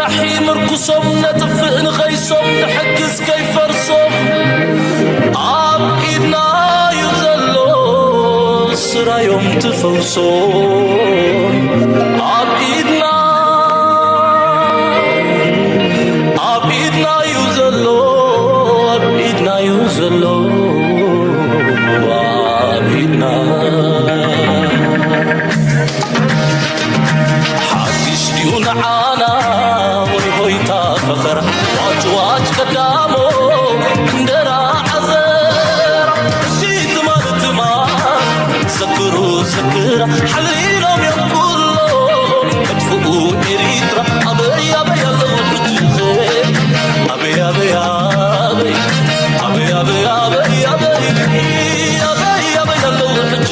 ኣሒ ምርኩሶም ነጥፍእ ንኸይሶም ንሕግዝ ከይፈርሶም ኣብ ኢድና እዩ ዘሎ ስራዮም ትፈውሶም ኣብ ኢድና ኣብ ኢድና እዩ ዘሎ ኣብ ኢድና እዩ ዘሎ ኣብ ኢድና ሓድሽ ድዩ ንዓና ወይ ሆይታ ፈኸራ ዋጭ ዋጭ ቀዳሞ እንጀራ ዓዘራ እቲ ትማል ትማል ዘክሩ ዘክራ ሓሊሎም እዮም ኩሎም መጥፍኡ ኤሪትራ ኣበይ ኣበይ ኣለዉ ሕጂ ኣበይ ኣበይ ኣበይ ኣበይ ኣበይ ኣበይ ኣበይ ኣበይ ኣበይ ኣለዉ ሕጂ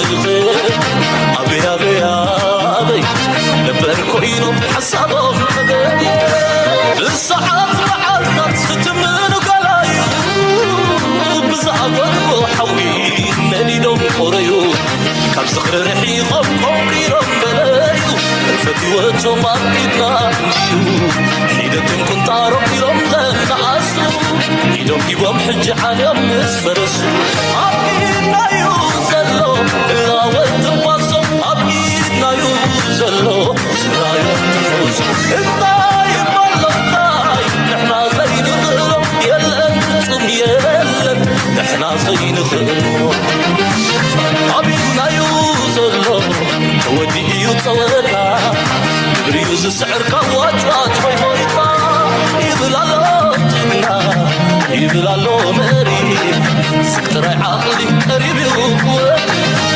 ኣበይ ኣበይ ኣበይ ነበር ኮይኖም ሓሳቦም ተገየ ብሰዓት መዓልታት ዝትምኑ ገላዩ ብዝኣፈትዎ ሓዊ ነዲዶም ቆረዩ ካብ ዝኽሪ ርሒቖም ቆንቂሮም በለዩ ሕልፈት ህይወቶም ኣብ ኢድና እንድዩ ሒደቶም ቁንጣሮም ኢሎም ዘነኣሱ ኢዶም ሂቦም ሕጂ ዓንዮም ምስ ፈረሱ ኣብ ኢድናዩ ዘሎ እላወት ትንፋሶም ኣብ ኢድናዩ ዘሎ ስራዮም ትፈውሱ እንታይ ይበሎ እንታይ ንሕና ዘይንኽእሎ የለን ፍጹም የለን ንሕና ዘይንኽእሎ ኣብ ኢድናዩ ዘሎ ተወዲኡ እዩ ጸወታ ግብሪኡ ዝስዕር ካብ ዋጭዋጭ ሆይ ሆይታ ይብል ኣሎ ጅግና ይብል ኣሎ መሪ ስቅ ጥራይ ዓቕሊ ቀሪብ እዩ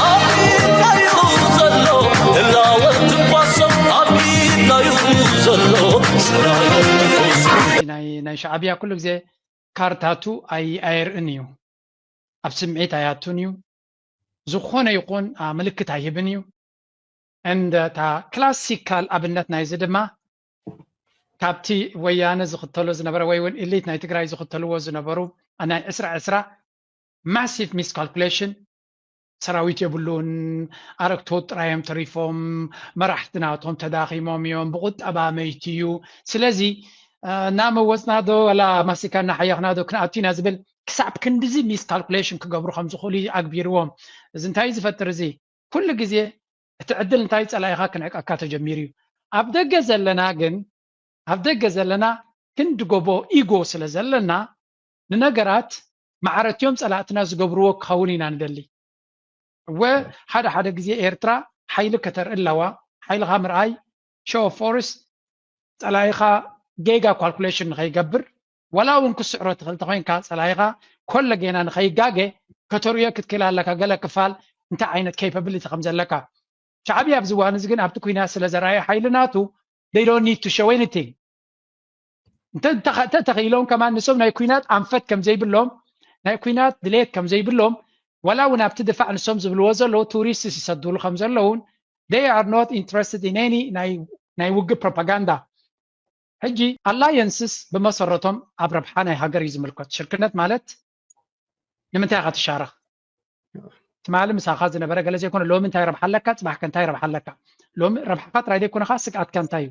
ኣብ ኢድናዩ ዘሎ እላወት ትንፋሶም ኣብ ኢድናዩ ዘሎ ስራዩ ናይ ናይ ሻዕብያ ኩሉ ግዜ ካርታቱ ኣይ ኣየርእን እዩ ኣብ ስምዒት ኣያቱን እዩ ዝኾነ ይኹን ምልክት ኣይህብን እዩ እንደ እታ ክላሲካል ኣብነት ናይዚ ድማ ካብቲ ወያነ ዝኽተሎ ዝነበረ ወይ እውን ኢሊት ናይ ትግራይ ዝኽተልዎ ዝነበሩ ናይ ዕስራ ዕስራ ማሲቭ ሚስካልኩሌሽን ሰራዊት የብሉን ኣረግቶት ጥራዮም ተሪፎም መራሕቲ ናቶም ተዳኺሞም እዮም ብቁጠባ መይቲ እዩ ስለዚ እናመወፅና ዶ ወላ ማስቲካ እናሓየኽና ዶ ክንኣቱ ኢና ዝብል ክሳብ ክንድዚ ሚስካልኩሌሽን ክገብሩ ከም ዝኽእሉ ኣግቢርዎም እዚ እንታይ ዝፈጥር እዚ ኩሉ ግዜ እቲ ዕድል እንታይ ጸላኢኻ ክንዕቀካ ተጀሚሩ እዩ ኣብ ደገ ዘለና ግን ኣብ ደገ ዘለና ክንዲ ጎቦ ኢጎ ስለ ዘለና ንነገራት ማዕረትዮም ጸላእትና ዝገብርዎ ክኸውን ኢና ንደሊ እወ ሓደ ሓደ ግዜ ኤርትራ ሓይሊ ከተርኢ ኣለዋ ሓይልኻ ምርኣይ ሾ ፎርስ ጸላኢኻ ጌጋ ካልኩሌሽን ንኸይገብር ዋላ እውን ክስዕሮ ትኽእል ተኾይንካ ጸላኢኻ ኮለ ጌና ንኸይጋገ ከተርእዮ ክትክእል ኣለካ ገለ ክፋል እንታይ ዓይነት ኬፓብሊቲ ከም ዘለካ ሻዕብያ ኣብዚ እዋን እዚ ግን ኣብቲ ኩናት ስለ ዘርኣየ ሓይሊ ናቱ they don't need to show anything እንተ ተኺኢሎም ከማን ንሶም ናይ ኩናት ኣንፈት ከም ዘይብሎም ናይ ኩናት ድሌት ከም ዘይብሎም ዋላ እውን ኣብቲ ድፋዕ ንሶም ዝብልዎ ዘለዉ ቱሪስት ይሰዱሉ ከም ዘለውን they are not interested in any ናይ ውግእ ፕሮፓጋንዳ ሕጂ ኣላየንስስ ብመሰረቶም ኣብ ረብሓ ናይ ሃገር እዩ ዝምልከት ሽርክነት ማለት ንምንታይ ኢኻ ትሻረኽ ትማሊ ምሳኻ ዝነበረ ገለ ዘይኮነ ሎሚ እንታይ ረብሓ ኣለካ ፅባሕ ከ እንታይ ረብሓ ኣለካ ሎሚ ረብሓኻ ጥራይ ዘይኮነኻ ስግኣትካ እንታይ እዩ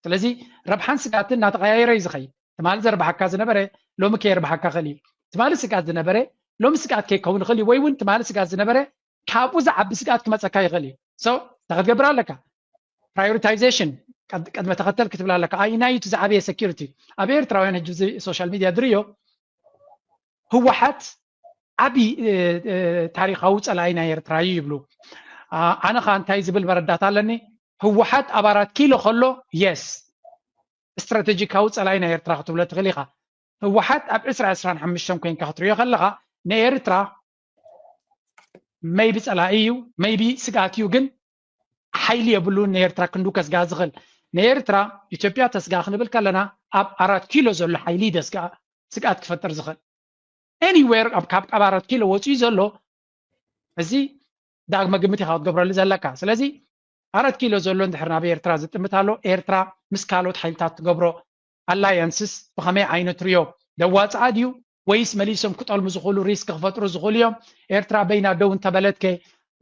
ስለዚ ረብሓን ስግኣትን እናተቐያየረ እዩ ዝኸይድ ትማሊ ዘርብሓካ ዝነበረ ሎሚ ከየርብሓካ ኽእል እዩ ትማሊ ስግኣት ዝነበረ ሎሚ ስግኣት ከይከውን ይኽእል እዩ ወይ እውን ትማሊ ስግኣት ዝነበረ ካብኡ ዝዓቢ ስግኣት ክመፀካ ይኽእል እዩ so እንታይ ክትገብር ኣለካ prioritisation ቅድመ ተኸተል ክትብል ኣለካ ኣይናዩ እቲ ዝዓበየ security ኣብ ኤርትራውያን ሕጂ social media ድርዮ ህወሓት ዓቢ ታሪኻዊ ጸላኢ ናይ ኤርትራ እዩ ይብሉ ኣነ ኸ እንታይ ዝብል መረዳት ኣለኒ ህወሓት ኣብ ኣራት ኪሎ ከሎ yes ስትራተጂካዊ ጸላኢ ናይ ኤርትራ ክትብሎ ትኽእል ኢኻ ህወሓት ኣብ ዕስራ ዕስራን ሓሙሽተን ኮይንካ ክትሪኦ ከለኻ ንኤርትራ maybe ጸላኢ እዩ maybe ስግኣት እዩ ግን ሓይሊ የብሉን ንኤርትራ ክንዱ ከስጋ ዝኽእል ንኤርትራ ኢትዮጵያ ተስጋ ክንብል ከለና ኣብ ኣራት ኪሎ ዘሎ ሓይሊ ደስጋ ስግኣት ክፈጥር ዝኽእል anywhere ኣብ ካብ ካብ ኣራት ኪሎ ወፂኡ ዘሎ እዚ ዳግመ ግምት ኢኻ ክትገብረሉ ዘለካ ስለዚ ኣራት ኪሎ ዘሎ እንድሕር ናብ ኤርትራ ዝጥምት ኣሎ ኤርትራ ምስ ካልኦት ሓይልታት ትገብሮ ኣላያንስስ ብኸመይ ዓይነት ርዮ ደዋፅኣ ድዩ ወይስ መሊሶም ክጠልሙ ዝኽእሉ ሪስክ ክፈጥሩ ዝኽእሉ እዮም ኤርትራ በይና ደው እንተበለትከ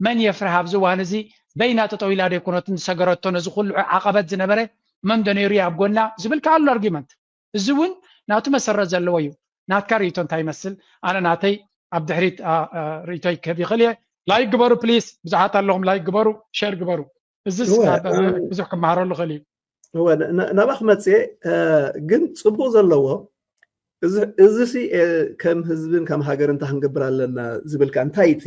መን የፍርህ ኣብዚ እዋን እዚ በይና ጠጠው ኢላ ዶ ኣይኮነትን ዝሰገረቶ ነዚ ኩሉ ዓቐበት ዝነበረ መን ዶ ነይሩ ኣብ ጎና ዝብል ከኣ ኣሎ ኣርጊመንት። እዚ እውን ናቱ መሰረት ዘለዎ እዩ። ናትካ ርእይቶ እንታይ ይመስል? ኣነ ናተይ ኣብ ድሕሪት ርእይቶይ ክህብ ይኽእል እየ። ላይክ ግበሩ ፕሊስ፣ ብዙሓት ኣለኹም፣ ላይክ ግበሩ፣ ሸር ግበሩ። እዚስ ብዙሕ ክመሃረሉ ይኽእል እዩ። ናባኽ መፅየ ግን ፅቡቅ ዘለዎ እዚ ሲ ከም ህዝብን ከም ሃገር እንታይ ክንገብር ኣለና ዝብልካ እንታይ እቲ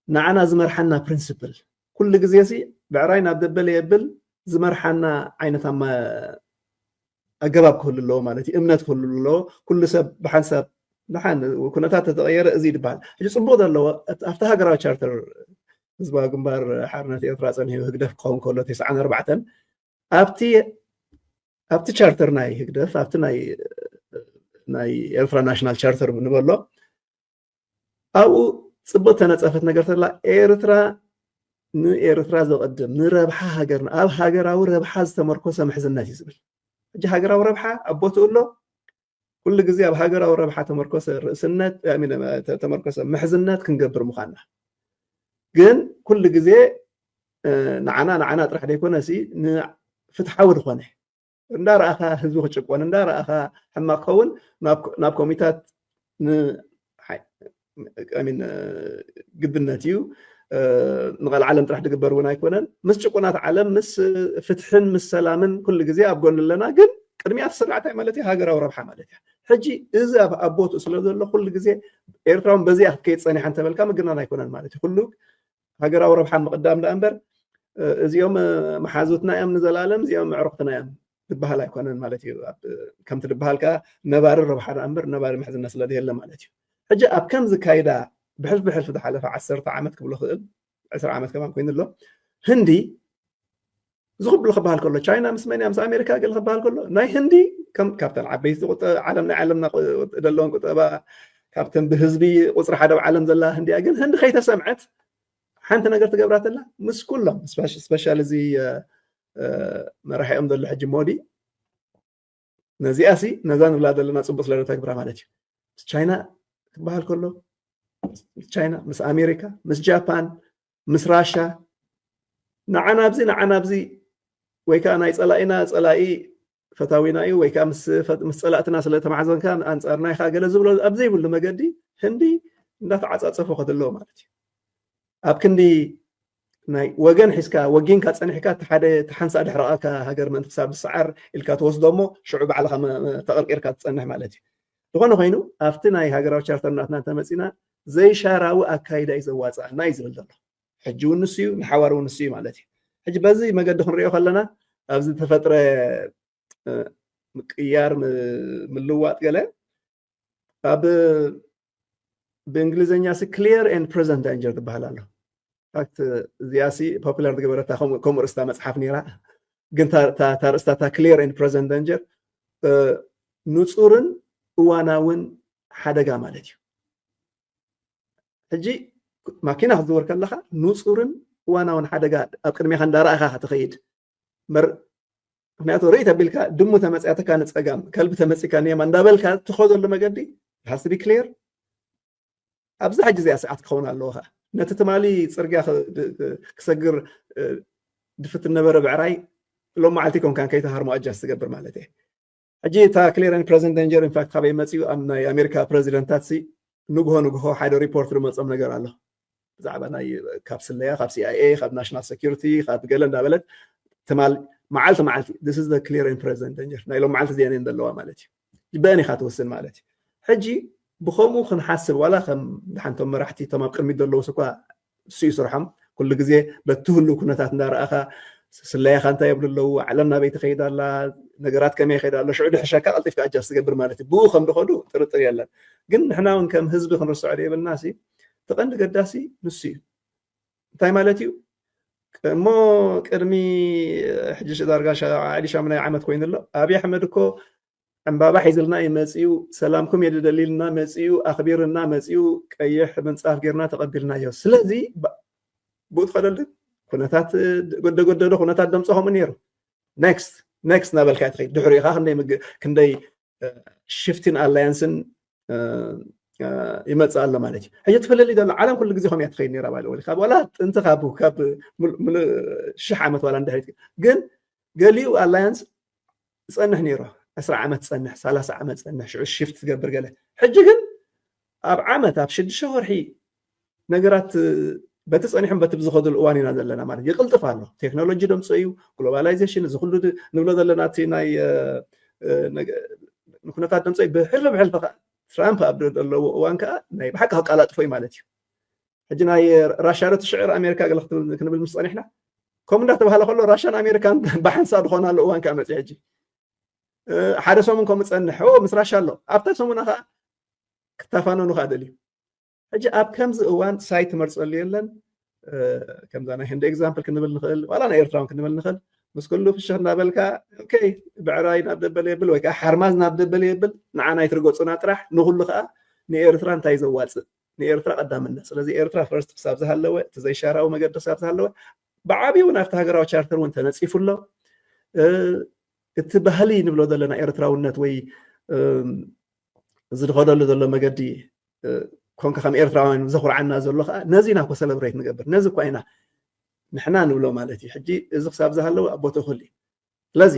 ንዓና ዝመርሓና ፕሪንስፕል ኩሉ ግዜ ሲ ብዕራይ ናብ ደበለ የብል ዝመርሓና ዓይነት ኣገባብ ክህሉ ኣለዎ ማለት እዩ። እምነት ክህሉ ኣለዎ። ኩሉ ሰብ ብሓንሳብ ድሓን ኩነታት ተተቀየረ እዚ ይበሃል። ሕጂ ፅቡቅ ዘለዎ ኣብቲ ሃገራዊ ቻርተር ህዝባዊ ግንባር ሓርነት ኤርትራ ፀኒሑ ህግደፍ ክኸውን ከሎ ተስዓን ኣርባዕተን ኣብቲ ኣብቲ ቻርተር ናይ ህግደፍ ኣብቲ ናይ ናይ ኤርትራ ናሽናል ቻርተር ንበሎ ኣብኡ ፅቡቅ ተነፀፈት ነገር ተላ ኤርትራ ንኤርትራ ዘቐድም ንረብሓ ሃገርና ኣብ ሃገራዊ ረብሓ ዝተመርኮሰ ምሕዝነት እዩ ዝብል። ሕጂ ሃገራዊ ረብሓ ኣብ ቦትኡ ኣሎ። ኩሉ ግዜ ኣብ ሃገራዊ ረብሓ ተመርኮሰ ርእስነት ተመርኮሰ ምሕዝነት ክንገብር ምዃንና ግን ኩሉ ግዜ ንዓና ንዓና ጥራሕ ዘይኮነ ሲ ፍትሓዊ ዝኾነ እንዳረኣኻ ህዝቢ ክጭቆን እንዳረኣኻ ሕማቅ ክኸውን ናብ ኮሚታት ግድነት እዩ። ንቐልዓለም ጥራሕ ድግበር እውን ኣይኮነን። ምስ ጭቁናት ዓለም ምስ ፍትሕን ምስ ሰላምን ኩሉ ግዜ ኣብ ጎኒ ኣለና። ግን ቅድሚያ ተሰራዕታይ ማለት እዩ ሃገራዊ ረብሓ ማለት እዩ። ሕጂ እዚ ኣብ ቦትኡ ስለ ዘሎ ኩሉ ግዜ ኤርትራውን በዚኣ ክትከይድ ጸኒሓ እንተበልካ ምግናን ኣይኮነን ማለት እዩ። ኩሉ ሃገራዊ ረብሓ ምቕዳም ደኣ እምበር እዚኦም መሓዙትና እዮም ንዘላለም እዚኦም ኣዕሩኽትና እዮም ዝበሃል ኣይኮነን ማለት እዩ። ከምቲ ዝበሃል ከዓ ነባሪ ረብሓ ደኣ እምበር ነባሪ ምሕዝነት ስለ ዘየለ ማለት እዩ። ሕጂ ኣብ ከም ዝካይዳ ብሕልፊ ብሕልፊ ዝሓለፈ ዓሰርተ ዓመት ክብሎ ክእል ዕስራ ዓመት ከማን ኮይኑ ኣሎ ህንዲ ዝኽብሎ ክበሃል ከሎ ቻይና ምስ መን ምስ ኣሜሪካ ገለ ክበሃል ከሎ ናይ ህንዲ ካብተን ዓበይቲ ዓለም ናይ ዓለምና ዘለውን ቁጠባ ካብተን ብህዝቢ ቁፅሪ ሓደ ኣብ ዓለም ዘላ ህንዲ እያ። ግን ህንዲ ከይተሰምዐት ሓንቲ ነገር ትገብራ ተላ ምስ ኩሎም ስፔሻል እዚ መራሒኦም ዘሎ ሕጂ ሞዲ ነዚኣ ሲ ነዛ ንብላ ዘለና ፅቡቅ ስለ ተግብራ ማለት እዩ። ምስ ቻይና ክበሃል ከሎ ምስ ቻይና ምስ ኣሜሪካ ምስ ጃፓን ምስ ራሻ ንዓና ኣብዚ ንዓና ኣብዚ ወይ ከዓ ናይ ፀላኢና ፀላኢ ፈታዊና እዩ ወይ ከዓ ምስ ፀላእትና ስለ ተማሕዘንካ ኣንፃርና ኢካ ገለ ዝብሎ ኣብ ዘይብሉ መገዲ ህንዲ እንዳተዓፃፀፎ ከትለዎ ማለት እዩ። ኣብ ክንዲ ናይ ወገን ሒዝካ ወጊንካ ፀኒሕካ እቲ ሓደ እቲ ሓንሳእ ድሕረቃካ ሃገር ምእንቲ ክሳብ ዝሰዓር ኢልካ ትወስዶ እሞ ሽዑ ባዕልካ ተቐርቂርካ ትፀንሕ ማለት እዩ። ዝኾነ ኮይኑ ኣብቲ ናይ ሃገራዊ ቻርተር ናትና እንተመፂና ዘይሻራዊ ኣካይዳ እዩ ዘዋፅኣና እዩ ዝብል ዘሎ። ሕጂ እውን ንሱ እዩ ንሓዋር እውን ንሱ እዩ ማለት እዩ። ሕጂ በዚ መገዲ ክንሪኦ ከለና ኣብዚ ዝተፈጥረ ምቅያር ምልዋጥ ገለ ኣብ ብእንግሊዝኛ ሲ clear and present danger ትበሃል ኣሎ። ፋክት እዚኣ ሲ ፖፑላር ዝገበረታ ከምኡ ርእስታ መፅሓፍ ነይራ። ግን ታርእስታታ clear and present danger ንፁርን እዋናውን ሓደጋ ማለት እዩ። ሕጂ ማኪና ክትዝውር ከለካ ንፁርን እዋናውን ሓደጋ ኣብ ቅድሜካ እንዳረኣካ ክትኸይድ ምክንያቱ ርእይ ተቢልካ ድሙ ተመፅያትካ ንፀጋም ከልቢ ተመፂካ ንየማ እንዳበልካ ትኸደሉ መገዲ has to be clear። ኣብዚ ሕጂ እዚኣ ሰዓት ክኸውን ኣለዎ ከዓ ነቲ ትማሊ ፅርግያ ክሰግር ድፍት ነበረ ብዕራይ ሎም መዓልቲ ኮንካን ከይተሃርሞ ኣጃስ ትገብር ማለት እየ። ሕጂ እታ clear and present danger in fact ካበይ መፅኡ ኣብ ናይ ኣሜሪካ ፕረዚደንታት ሲ ንግሆ ንግሆ ሓደ ሪፖርት ዝመፆም ነገር ኣሎ ብዛዕባ ናይ ካብ ስለያ ካብ CIA ካብ ናሽናል ሴኩሪቲ ካብ ገለ እንዳበለት ትማል መዓልቲ መዓልቲ this is the clear and present danger ናይ ሎም መዓልቲ ዜና ዘለዋ ማለት እዩ። በአን ኢካ ትወስን ማለት እዩ። ሕጂ ብከምኡ ክንሓስብ ዋላ ከም ሓንቶም መራሕቲ እቶም ኣብ ቅድሚት ዘለዉ ስኳ እሱ ይስርሖም ኩሉ ግዜ በቲ ህሉ ኩነታት እንዳረኣኻ ስለያኻ እንታይ የብሉ ኣለዉ ዓለም ናበይ ትኸይድ ኣላ ነገራት ከመይ ይኸይድ ኣሎ ሽዑ ድሕሸካ ቀልጢፍካ ኣጃስ ትገብር ማለት እዩ። ብኡ ከም ድኸዱ ጥርጥር የለን። ግን ንሕና እውን ከም ህዝቢ ክንርስዖ ዘይብልና ሲ እቲ ቀንዲ ገዳሲ ንሱ እዩ። እንታይ ማለት እዩ? እሞ ቅድሚ ሕጂ ዳርጋ ሻዓሊ ሻሙናይ ዓመት ኮይኑ ኣሎ። ኣብይ ኣሕመድ እኮ ዕምባባ ሒዝልና እዩ መፂኡ፣ ሰላምኩም እየ ዝደሊ ኢልና መፂኡ፣ ኣኽቢርና መፂኡ፣ ቀይሕ ምንፃፍ ጌርና ተቐቢልናዮ። ስለዚ ብኡ ትኸደሉ ኩነታት ጎደጎደዶ ኩነታት ደምፆ ከምኡ ነይሩ። ኔክስት ኔክስት እናበልካ ትኸይድ። ድሕሪኡ ከዓ ክንደይ ሽፍቲን ኣላያንስን ይመፅእ ኣሎ ማለት እዩ። ሕጂ ትፍለሊ ዘሎ ዓለም ኩሉ ግዜ ከምያ ትኸይድ ነራ ባለ ወሊ ካብ ዋላ ጥንቲ ካብ ካብ ምሉእ ሽሕ ዓመት ዋላ እንድሕሪት ግን ገሊኡ ኣላያንስ ዝፀንሕ ነይሩ፣ ዕስራ ዓመት ዝፀንሕ፣ ሰላሳ ዓመት ዝፀንሕ፣ ሽዑ ሽፍት ትገብር ገለ። ሕጂ ግን ኣብ ዓመት፣ ኣብ ሽዱሽተ ወርሒ ነገራት በቲ ፀኒሖም በቲ ብዝኸዱሉ እዋን ኢና ዘለና ማለት ይቕልጥፍ ኣሎ። ቴክኖሎጂ ደምፅኦ እዩ፣ ግሎባላይዜሽን፣ እዚ ኩሉ ንብሎ ዘለና እቲ ናይ ንኩነታት ደምፅኦ እዩ። ብሕልፊ ብሕልፊ ትራምፕ ኣብ ዘለዎ እዋን ከዓ ናይ ብሓቂ ከቃላጥፎ እዩ ማለት እዩ። ሕጂ ናይ ራሻ ዶ ትሽዕር ኣሜሪካ ገለ ክንብል ምስ ፀኒሕና፣ ከምኡ እንዳተባሃለ ከሎ ራሻን ኣሜሪካን ብሓንሳብ ዝኾናሉ እዋን ከዓ መፅእ። ሕጂ ሓደ ሰሙን ከምኡ ፀንሕ፣ ምስ ራሻ ኣሎ፣ ኣብታ ሰሙና ከዓ ክተፋነኑ ከዓ ደልዩ። ሕጂ ኣብ ከምዚ እዋን ሳይት ትመርፀሉ የለን። ከምዛ ናይ ህንዲ ኤግዛምፕል ክንብል ንኽእል፣ ዋላ ናይ ኤርትራውን ክንብል ንኽእል። ምስ ኩሉ ፍሽኽ እናበልካ፣ ኦኬ፣ ብዕራይ ናብ ደበለ የብል ወይ ከዓ ሓርማዝ ናብ ደበለ የብል፣ ንዓና ይትርገፁና ጥራሕ። ንኹሉ ከዓ ንኤርትራ እንታይ ዘዋፅእ፣ ንኤርትራ ቀዳምነት። ስለዚ ኤርትራ ፈርስት ክሳብ ዝሃለወ፣ እቲ ዘይሻራዊ መገዲ ክሳብ ዝሃለወ፣ ብዓብዩ እውን ኣብቲ ሃገራዊ ቻርተር እውን ተነፂፉ ኣሎ። እቲ ባህሊ ንብሎ ዘለና ኤርትራውነት ወይ ዝድኸደሉ ዘሎ መገዲ፣ ኮንካ ከም ኤርትራውያን ዘኹርዓና ዘሎ ከዓ ነዚ ኢና ኮ ሰለብሬት ንገብር። ነዚ እኳ ኢና ንሕና ንብሎ ማለት እዩ። ሕጂ እዚ ክሳብ ዝሃለወ ኣብ ቦታ ኩሉ እዩ። ስለዚ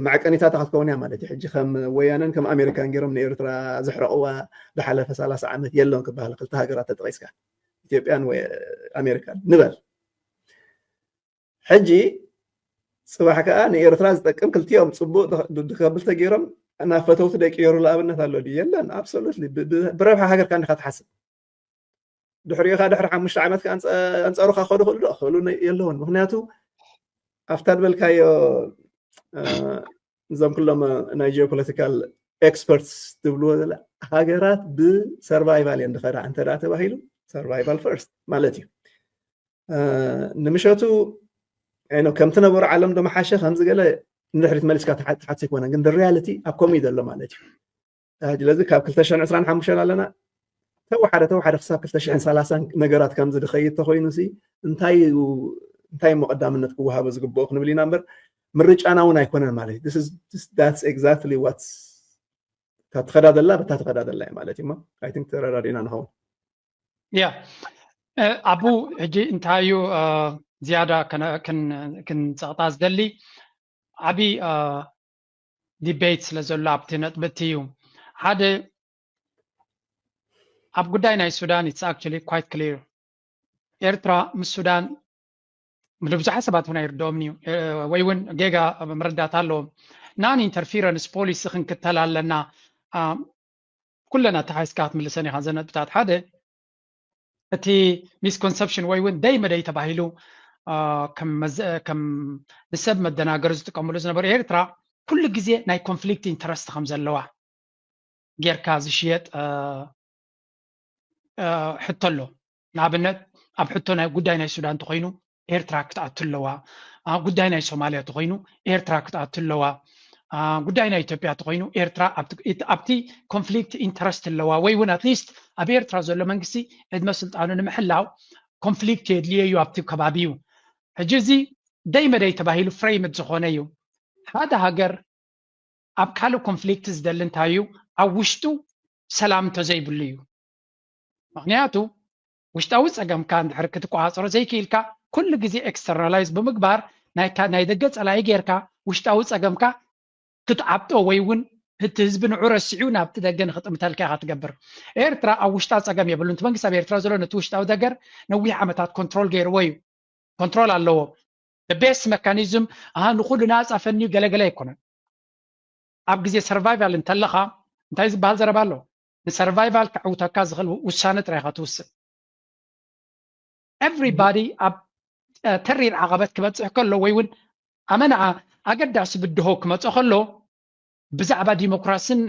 መዕቀኒታታ ክትከውን እያ ማለት እዩ። ሕጂ ከም ወያነን ከም ኣሜሪካን ገይሮም ንኤርትራ ዘሕረቕዋ ዝሓለፈ ሰላሳ ዓመት የለን ክበሃል፣ ክልተ ሃገራት ተጠቒስካ፣ ኢትዮጵያን ኣሜሪካን ንበል። ሕጂ ፅባሕ ከዓ ንኤርትራ ዝጠቅም ክልቲኦም ፅቡቅ ድከብል ተገይሮም ናብ ፈተውቲ ደቂ ኤሩ ንኣብነት ኣሎ ድዩ? የለን። ኣብሶሉትሊ ብረብሓ ሃገርካ እንዲካ ትሓስብ። ድሕሪኡ ከዓ ድሕሪ ሓሙሽተ ዓመት ከዓ ኣንፃሩካ ክኸዱ ክእሉ ዶ? ክእሉ የለውን። ምክንያቱ ኣብታ ዝበልካዮ እዞም ኩሎም ናይ ጂኦፖለቲካል ኤክስፐርትስ ትብልዎ ዘለ ሃገራት ብሰርቫይቫል እየን ዝኸዳ እንተ ተባሂሉ፣ ሰርቫይቫል ፈርስት ማለት እዩ። ንምሸቱ ከምቲ ነበሩ ዓለም ዶ መሓሸ ከምዚ ገለ ንድሕሪት መሊስካ ትሓትት ኣይኮነን፣ ግን ሪያሊቲ ኣብ ከምኡ እዩ ዘሎ ማለት እዩ። ስለዚ ካብ ክልተ ሽሕን ዕስራን ሓሙሽተን ኣለና፣ ተወሓደ ተወሓደ ክሳብ ክልተ ሽሕን ሰላሳን ነገራት ከምዚ ዝኸይድ ተኮይኑ ሲ እንታይ እንታይ እሞ ቀዳምነት ክወሃቦ ዝግብኦ ክንብል ኢና እምበር ምርጫና እውን ኣይኮነን ማለት እዩ። That's exactly what እታ ትኸዳ ዘላ በታ ትኸዳ ዘላ ማለት እዩ። I think ተረዳዲእና ንኸውን። ያ ኣቡ ሕጂ እንታይ እዩ ዝያዳ ክንፀቕጣ ዝደሊ ዓብዪ ዲቤት ስለ ዘሎ ኣብቲ ነጥቢ እቲ እዩ። ሓደ ኣብ ጉዳይ ናይ ሱዳን it's actually quite clear። ኤርትራ ምስ ሱዳን ንብዙሓት ሰባት እውን ኣይርድኦምን እዩ ወይ እውን ጌጋ ምርዳት ኣለዎም። Non interference policy ክንክተል ኣለና። ኩለና ተሓይስካ ክትምልሰን ኢኻ። ዘን ነጥብታት ሓደ እቲ ሚስኮንሰፕሽን ወይ እውን ደይ መደይ ተባሂሉ ከም ንሰብ መደናገሪ ዝጥቀምሉ ዝነበሩ ኤርትራ ኩሉ ግዜ ናይ ኮንፍሊክት ኢንተረስት ከም ዘለዋ ጌርካ ዝሽየጥ ሕቶ ኣሎ። ንኣብነት ኣብ ሕቶ ናይ ጉዳይ ናይ ሱዳን ተኮይኑ ኤርትራ ክትኣቱ ኣለዋ። ጉዳይ ናይ ሶማልያ ተኮይኑ ኤርትራ ክትኣቱ ኣለዋ። ጉዳይ ናይ ኢትዮጵያ ተኮይኑ ኤርትራ ኣብቲ ኮንፍሊክት ኢንተረስት ኣለዋ ወይ እውን ኣትሊስት ኣብ ኤርትራ ዘሎ መንግስቲ ዕድመ ስልጣኑ ንምሕላው ኮንፍሊክት የድልዮ እዩ ኣብቲ ከባቢ እዩ። ሕጂ እዚ ደይ መደይ ተባሂሉ ፍሬምድ ዝኾነ እዩ። ሓደ ሃገር ኣብ ካልእ ኮንፍሊክት ዝደሊ እንታይ እዩ? ኣብ ውሽጡ ሰላም እንተዘይብሉ እዩ። ምክንያቱ ውሽጣዊ ፀገምካ እንድሕር ክትቆፃፀሮ ዘይክኢልካ ኩሉ ግዜ ኤክስተርናላይዝ ብምግባር ናይ ደገ ፀላኢ ጌርካ ውሽጣዊ ፀገምካ ክትዓብጦ ወይ እውን እቲ ህዝቢ ንዑ ረሲዑ ናብቲ ደገ ንክጥምተልካ ኢካ ትገብር። ኤርትራ ኣብ ውሽጣ ፀገም የብሉን። እቲ መንግስቲ ኣብ ኤርትራ ዘሎ ነቲ ውሽጣዊ ደገር ነዊሕ ዓመታት ኮንትሮል ገይርዎ እዩ። ኮንትሮል ኣለዎ። ቤስት መካኒዝም ኣሃ ንኩሉ ናፃ ፈንዩ ገለገለ ኣይኮነን። ኣብ ግዜ ሰርቫይቫል እንተለኻ እንታይ ዝበሃል ዘረባ ኣሎ? ንሰርቫይቫል ከዕውተካ ዝኽእል ውሳነ ጥራይ ኢኻ ትውስን። ኤቭሪባዲ ኣብ ተሪር ዓቐበት ክበፅሕ ከሎ ወይ እውን ኣመና ኣገዳሲ ብድሆ ክመፅእ ከሎ ብዛዕባ ዲሞክራሲን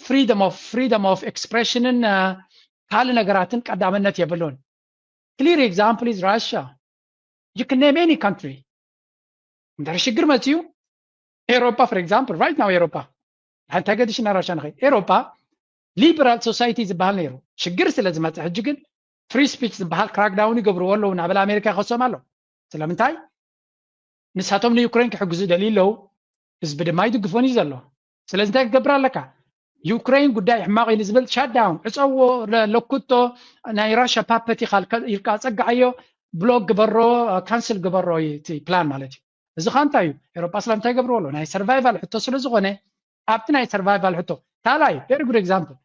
ፍሪደም ኦፍ ፍሪደም ኦፍ ኤክስፕሬሽንን ካልእ ነገራትን ቀዳምነት የብሉን። Clear example is Russia. You can name any country. እንድሕር ሽግር መፅዩ ኤሮፓ for example right now ኤሮፓ እንታይ ገዲሽና ራሻ ንኸይድ ኤሮፓ ሊበራል ሶሳይቲ ዝበሃል ነይሩ። ሽግር ስለ ዝመፀ ሕጂ ግን ፍሪ ስፒች ዝበሃል ክራክዳውን ይገብርዎ ኣለዉ። ናበለ ኣሜሪካ ይኸሶም ኣሎ። ስለምንታይ? ንሳቶም ንዩክሬን ክሕግዙ ደልዩ ኣለዉ። ህዝቢ ድማ ይድግፎን እዩ ዘሎ። ስለዚ እንታይ ክገብር ኣለካ? ዩክሬን ጉዳይ ሕማቕ እዩ ንዝብል ሻትዳውን ዕፀዎ፣ ለኩቶ፣ ናይ ራሻ ፓፐት ኢልካ ፀግዓዮ፣ ብሎክ ግበሮ፣ ካንስል ግበሮ እዩ እቲ ፕላን ማለት እዩ። እዚ ኸ እንታይ እዩ? ኤሮጳ ስለምንታይ ይገብርዎ ኣሎ? ናይ ሰርቫይቫል ሕቶ ስለ ዝኾነ ኣብቲ ናይ ሰርቫይቫል ሕቶ ካልኣይ very good example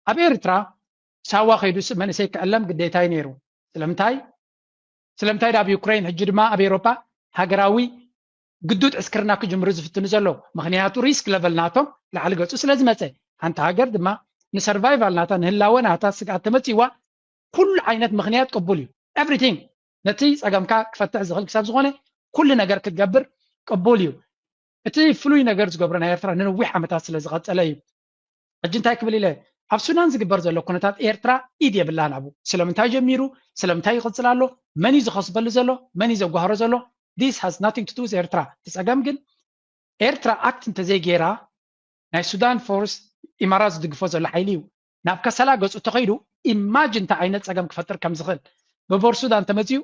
ኣብ ኤርትራ ሳዋ ከይዱ መንእሰይ ክዕለም ግዴታ እዩ ነይሩ። ስለምንታይ ስለምንታይ ኣብ ዩክሬን ሕጂ ድማ ኣብ ኤሮፓ ሃገራዊ ግዱድ ዕስክርና ክጅምሩ ዝፍትኑ ዘለዉ? ምክንያቱ ሪስክ ለቨል ናቶም ላዕሊ ገጹ ስለ ዝመፀ ሓንቲ ሃገር ድማ ንሰርቫይቫል ናታ ንህላወ ናታ ስግኣት ተመፅዋ ኩሉ ዓይነት ምክንያት ቅቡል እዩ። ኤቭሪቲንግ ነቲ ፀገምካ ክፈትሕ ዝኽእል ክሳብ ዝኾነ ኩሉ ነገር ክትገብር ቅቡል እዩ። እቲ ፍሉይ ነገር ዝገብሮ ናይ ኤርትራ ንነዊሕ ዓመታት ስለ ዝቐጸለ እዩ። ሕጂ እንታይ ክብል ኢለ ኣብ ሱዳን ዝግበር ዘሎ ኩነታት ኤርትራ ኢድ የብላን ኣብኡ። ስለምንታይ ጀሚሩ ስለምንታይ ይቕጽል ኣሎ መን እዩ ዝኸስበሉ ዘሎ መን እዩ ዘጓህሮ ዘሎ this has nothing to do with ኤርትራ። እቲ ጸገም ግን ኤርትራ ኣክት እንተዘይገይራ ናይ ሱዳን ፎርስ ኢማራት ዝድግፎ ዘሎ ሓይሊ እዩ። ናብ ከሰላ ገጹ ተኸይዱ ኢማጅን እንታይ ዓይነት ጸገም ክፈጥር ከም ዝኽእል ብቦር ሱዳን ተመጺኡ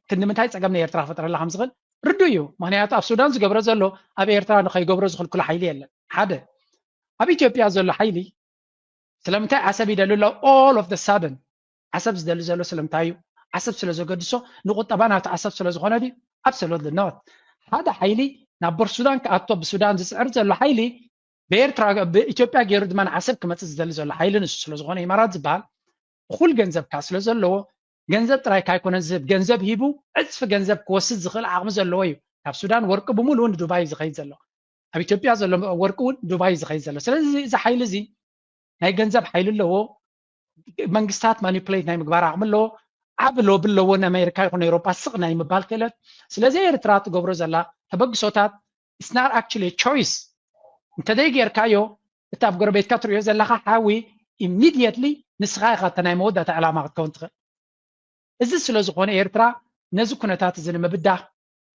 ክንዲ ምንታይ ጸገም ናይ ኤርትራ ክፈጥረላ ከም ዝኽእል ርዱእ እዩ። ምክንያቱ ኣብ ሱዳን ዝገብሮ ዘሎ ኣብ ኤርትራ ንኸይገብሮ ዝኽልክሎ ሓይሊ የለን። ሓደ ኣብ ኢትዮጵያ ዘሎ ሓይሊ ስለምንታይ ዓሰብ ይደሊ ኣሎ? All of the sudden ዓሰብ ዝደሊ ዘሎ ስለምንታይ እዩ? ዓሰብ ስለ ዘገድሶ ንቁጠባ ናብቲ ዓሰብ ስለ ዝኾነ ድዩ? Absolutely not። ሓደ ሓይሊ ናብ ቦር ሱዳን ክኣቶ ብሱዳን ዝፅዕር ዘሎ ሓይሊ ብኤርትራ ብኢትዮጵያ ገይሩ ድማ ንዓሰብ ክመፅእ ዝደሊ ዘሎ ሓይሊ ንሱ ስለ ዝኾነ ኢማራት ዝበሃል እኹል ገንዘብ ከዓ ስለ ዘለዎ ገንዘብ ጥራይ ካይኮነ ዝህብ ገንዘብ ሂቡ ዕፅፊ ገንዘብ ክወስድ ዝኽእል ዓቕሚ ዘለዎ እዩ። ካብ ሱዳን ወርቂ ብምሉኡ ንዱባይ ዝኸይድ ዘሎ ኣብ ኢትዮጵያ ዘሎ ወርቂ እውን ዱባይ ዝኸይድ ዘሎ። ስለዚ እዚ ሓይሊ እዚ ናይ ገንዘብ ሓይሊ ኣለዎ። መንግስታት ማኒፕሌት ናይ ምግባር ዓቕሚ ኣለዎ። ዓቢ ሎቢ ኣለዎ ንኣሜሪካ ይኹን ኤውሮጳ ስቕ ናይ ምባል ክእለት። ስለዚ ኤርትራ ትገብሮ ዘላ ተበግሶታት it's not actually choice እንተደይ ጌርካዮ እቲ ኣብ ጎረቤትካ ትሪኦ ዘለካ ሓዊ ኢሚድየትሊ ንስኻ ኢኻ እተ ናይ መወዳእታ ዕላማ ክትከውን ትኽእል። እዚ ስለ ዝኾነ ኤርትራ ነዚ ኩነታት እዚ ንምብዳህ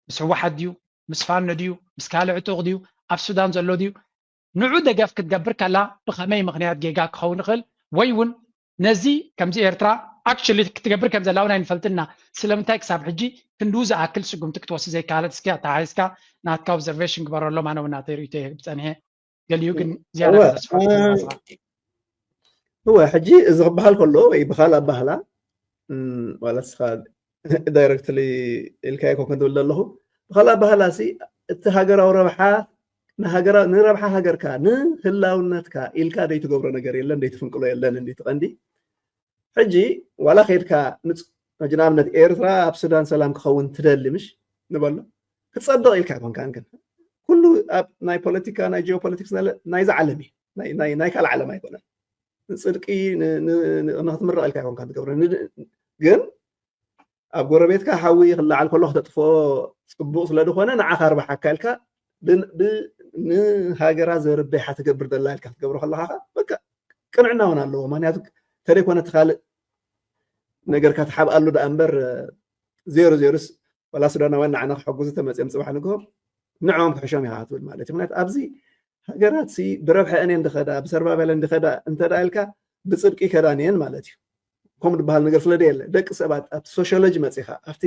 ምስ ህወሓት ድዩ ምስ ፋኖ ድዩ ምስ ካልእ ዕጡቕ ድዩ ኣብ ሱዳን ዘሎ ድዩ ንዑ ደገፍ ክትገብር ከላ ብኸመይ ምኽንያት ጌጋ ክኸውን ይኽእል ወይ እውን ነዚ ከምዚ ኤርትራ ኣክቹሊ ክትገብር ከም ዘላ እውን ኣይንፈልጥና ስለምንታይ ክሳብ ሕጂ ክንድኡ ዝኣክል ስጉምቲ ክትወስድ ዘይከኣለት እስኪ ኣተሓሒዝካ ናትካ ኦብዘርቬሽን ግበረሎም ኣነ እውን ናተይ ርእይቶ እየ ብፀኒሐ ገሊኡ ግን ዝያዳ እወ፣ ተስፋ እ፣ እወ ሕጂ እዚ ክበሃል ከሎ ወይ ብካል ኣባህላ እም፣ ማለት ስኻ ዳይረክትሊ ኢልካ ይኮ ክንብል ዘለኹ ብካል ኣባህላ ሲ እቲ ሃገራዊ ረብሓ ንሃገራ ንረብሓ ሃገርካ ንህላውነትካ ኢልካ ደይትገብሮ ነገር የለን ደይትፍንቅሎ የለን እንዲ ትቐንዲ ሕጂ ዋላ ከይድካ ንኣብነት ኤርትራ ኣብ ሱዳን ሰላም ክኸውን ትደሊ ምሽ ንበሎ ክጸድቕ ኢልካ ኣይኮንካን ግን ኩሉ ኣብ ናይ ፖለቲካ ናይ ጂኦፖለቲክስ ናይዛ ዓለም እዩ ናይ ካልእ ዓለም ኣይኮነን ንፅድቂ ንክትምረቕ ኢልካ ኣይኮንካ ትገብሮ ግን ኣብ ጎረቤትካ ሓዊ ክለዓል ከሎ ክተጥፍኦ ፅቡቅ ስለ ዝኾነ ንዓኻ ርባሓካ ኢልካ ንሃገራ ዘርብሓ ትገብር ዘላ ኢልካ ክትገብሮ ከለካ በቃ ቅንዕና እውን ኣለዎ ምክንያቱ ተደይኮነ እቲ ካልእ ነገርካ ትሓብኣሉ ደኣ እምበር ዜሮ ዜሮስ ዋላ ሱዳናውያን ንዓና ክሕግዙ ተመፅኦም ፅባሕ ንግሆ ንዕኦም ክሕሾም ኢኻ ክትብል ማለት እዩ ምክንያቱ ኣብዚ ሃገራት ሲ ብረብሐ እኔ እንድኸዳ ብሰርባቤለ እንድኸዳ እንተዳ ኢልካ ብፅድቂ ከዳንየን ማለት እዩ ከምኡ ዝበሃል ነገር ስለ ደየለ ደቂ ሰባት ኣብቲ ሶሽዮሎጂ መፂኻ ኣብቲ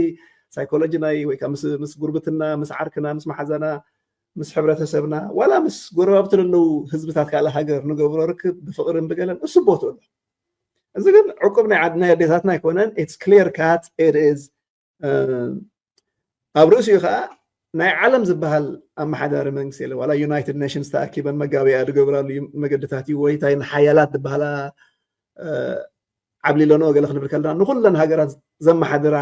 ሳይኮሎጂ ናይ ወይ ምስ ጉርብትና ምስ ዓርክና ምስ መሓዛና ምስ ሕብረተሰብና ዋላ ምስ ጎረባብቲ ለለዉ ህዝብታት ካልእ ሃገር ንገብሮ ርክብ ብፍቅርን ብገለን እሱ ቦትኡ ኣሎ እዚ ግን ዕቁብ ናይ ዓድና ኣዴታትና ኣይኮነን it's clear cut it is ኣብ ርእሲኡ ከዓ ናይ ዓለም ዝበሃል ኣመሓዳሪ መንግስቲ የለ ዋላ ዩናይትድ ኔሽንስ ተኣኪበን መጋበያ ዝገብራሉ መገድታት እዩ ወይ እንታይ ንሓያላት ዝበሃላ ዓብሊለንኦ ገለ ክንብል ከለና ንኩለን ሃገራት ዘመሓድራ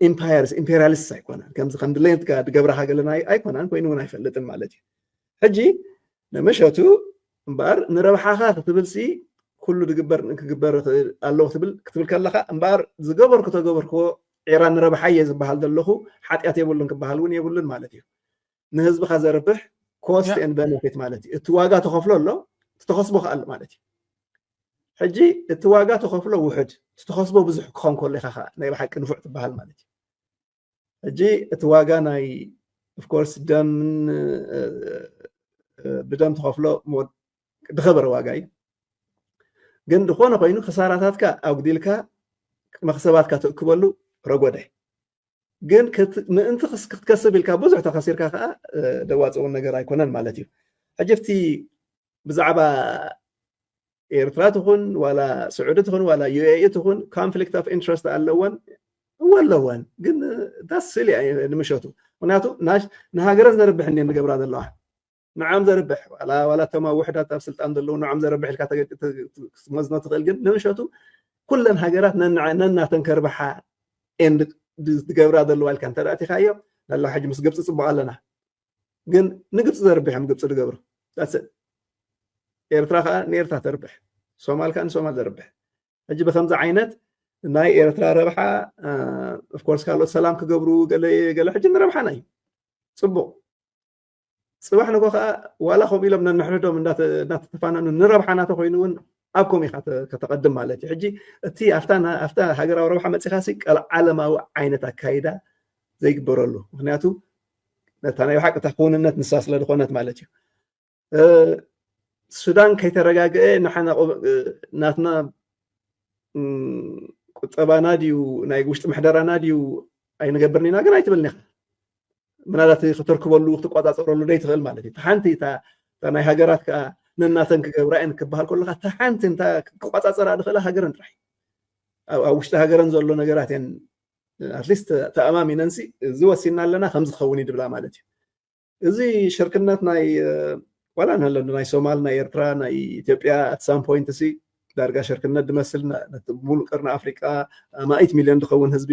ኢምፓየርስ ኢምፔሪያሊስት ኣይኮናን ከምዚ ከም ድሌትካ ዝገብራካ ገለና ኣይኮናን ኮይኑ እውን ኣይፈልጥን ማለት እዩ ሕጂ ንምሸቱ እምበኣር ንረብሓኻ ክትብል ሲ ኩሉ ዝግበር ክግበር ይኽእል ኣለዎ ክትብል ክትብል ከለኻ እምበኣር ዝገበርኩ ተገበርክዎ ዒራ ንረብሓ እየ ዝበሃል ዘለኹ ሓጢኣት የብሉን ክበሃል እውን የብሉን ማለት እዩ ንህዝብኻ ዘርብሕ cost and benefit ማለት እዩ እቲ ዋጋ ተኸፍሎ ኣሎ እቲ ተኸስቦ ከኣሉ ማለት እዩ ሕጂ እቲ ዋጋ ተኸፍሎ ውሕድ እቲ ተኸስቦ ብዙሕ ክኾን ከሎ ኢኻ ናይ ብሓቂ ንፉዕ ትበሃል ማለት እዩ ሕጂ እቲ ዋጋ ናይ ኦፍኮርስ ደም ብደም ተኸፍሎ ዝኸበረ ዋጋ እዩ ግን ዝኾነ ኮይኑ ክሳራታትካ ኣጉዲልካ መክሰባትካ ትእክበሉ ረጎደ ግን ምእንቲ ክትከስብ ኢልካ ብዙሕ ተኸሲርካ ከዓ ደዋፅውን ነገር ኣይኮነን ማለት እዩ ሕጂ እቲ ብዛዕባ ኤርትራ ትኹን ዋላ ስዑዲ ትኹን ዋላ ዩኤኢ ትኹን conflict of interest ኣለወን ኣለወን፣ ግን ዳስ ስሊ ንምሸቱ። ምክንያቱ ንሃገረን ዘርብሕ እንደ ንገብራ ዘለዋ ንዓም ዘርብሕ ዋላ ዋላ ተማ ውሕዳት ኣብ ስልጣን ዘለዉ ንዓም ዘርብሕ ኢልካ መዝኖ ትኽእል፣ ግን ንምሸቱ ኩለን ሃገራት ነናተን ከርብሓ ዝገብራ ዘለዋ ኢልካ እንተ ኣእቲኻዮ፣ ናላ ሕጂ ምስ ግብፂ ፅቡቅ ኣለና፣ ግን ንግብፂ ዘርብሕ እዮም ግብፂ ዝገብሩ። ኤርትራ ከዓ ንኤርትራ ተርብሕ፣ ሶማል ከዓ ንሶማል ዘርብሕ። ሕጂ ብከምዚ ዓይነት ናይ ኤርትራ ረብሓ ኦፍኮርስ ካልኦት ሰላም ክገብሩ ገለ ገለ ሕጂ ንረብሓና እዩ። ፅቡቅ፣ ፅባሕ ንጎ ከዓ ዋላ ከምኡ ኢሎም ነንሕድሕዶም እናተተፋነኑ ንረብሓና ተኮይኑ እውን ኣብ ከምኡ ኢካ ከተቀድም ማለት እዩ። ሕጂ እቲ ኣብታ ሃገራዊ ረብሓ መፂካ ሲ ቀልዓለማዊ ዓይነት ኣካይዳ ዘይግበረሉ፣ ምክንያቱ ነታ ናይ ብሓቂ እታ ክውንነት ንሳ ስለ ዝኾነት ማለት እዩ። ሱዳን ከይተረጋግአ ናትና ቁጠባና ድዩ ናይ ውሽጢ ምሕደራና ድዩ ኣይንገብርን ኢና ግን ኣይትብልን ኢኻ። ምናልባት ከተርክበሉ ክትቋፃፀረሉ ደይ ትኽእል ማለት እዩ። ሓንቲ ናይ ሃገራት ከዓ ነናተን ክገብራ እየን ክበሃል ከለካ ሓንቲ ክቋፃፀራ ድኽእላ ሃገረን ጥራሕ ኣብ ውሽጢ ሃገረን ዘሎ ነገራት እየን ኣትሊስት ተኣማሚነንሲ እዚ ወሲና ኣለና ከምዚ ክኸውን እዩ ድብላ ማለት እዩ። እዚ ሽርክነት ናይ ዋላ ንህለንዱ ናይ ሶማል ናይ ኤርትራ ናይ ኢትዮጵያ ኣት ሳም ፖይንት ሲ ዳርጋ ሽርክነት ድመስል ሙሉእ ቀርኒ ኣፍሪቃ ኣማኢት ሚልዮን ዝኸውን ህዝቢ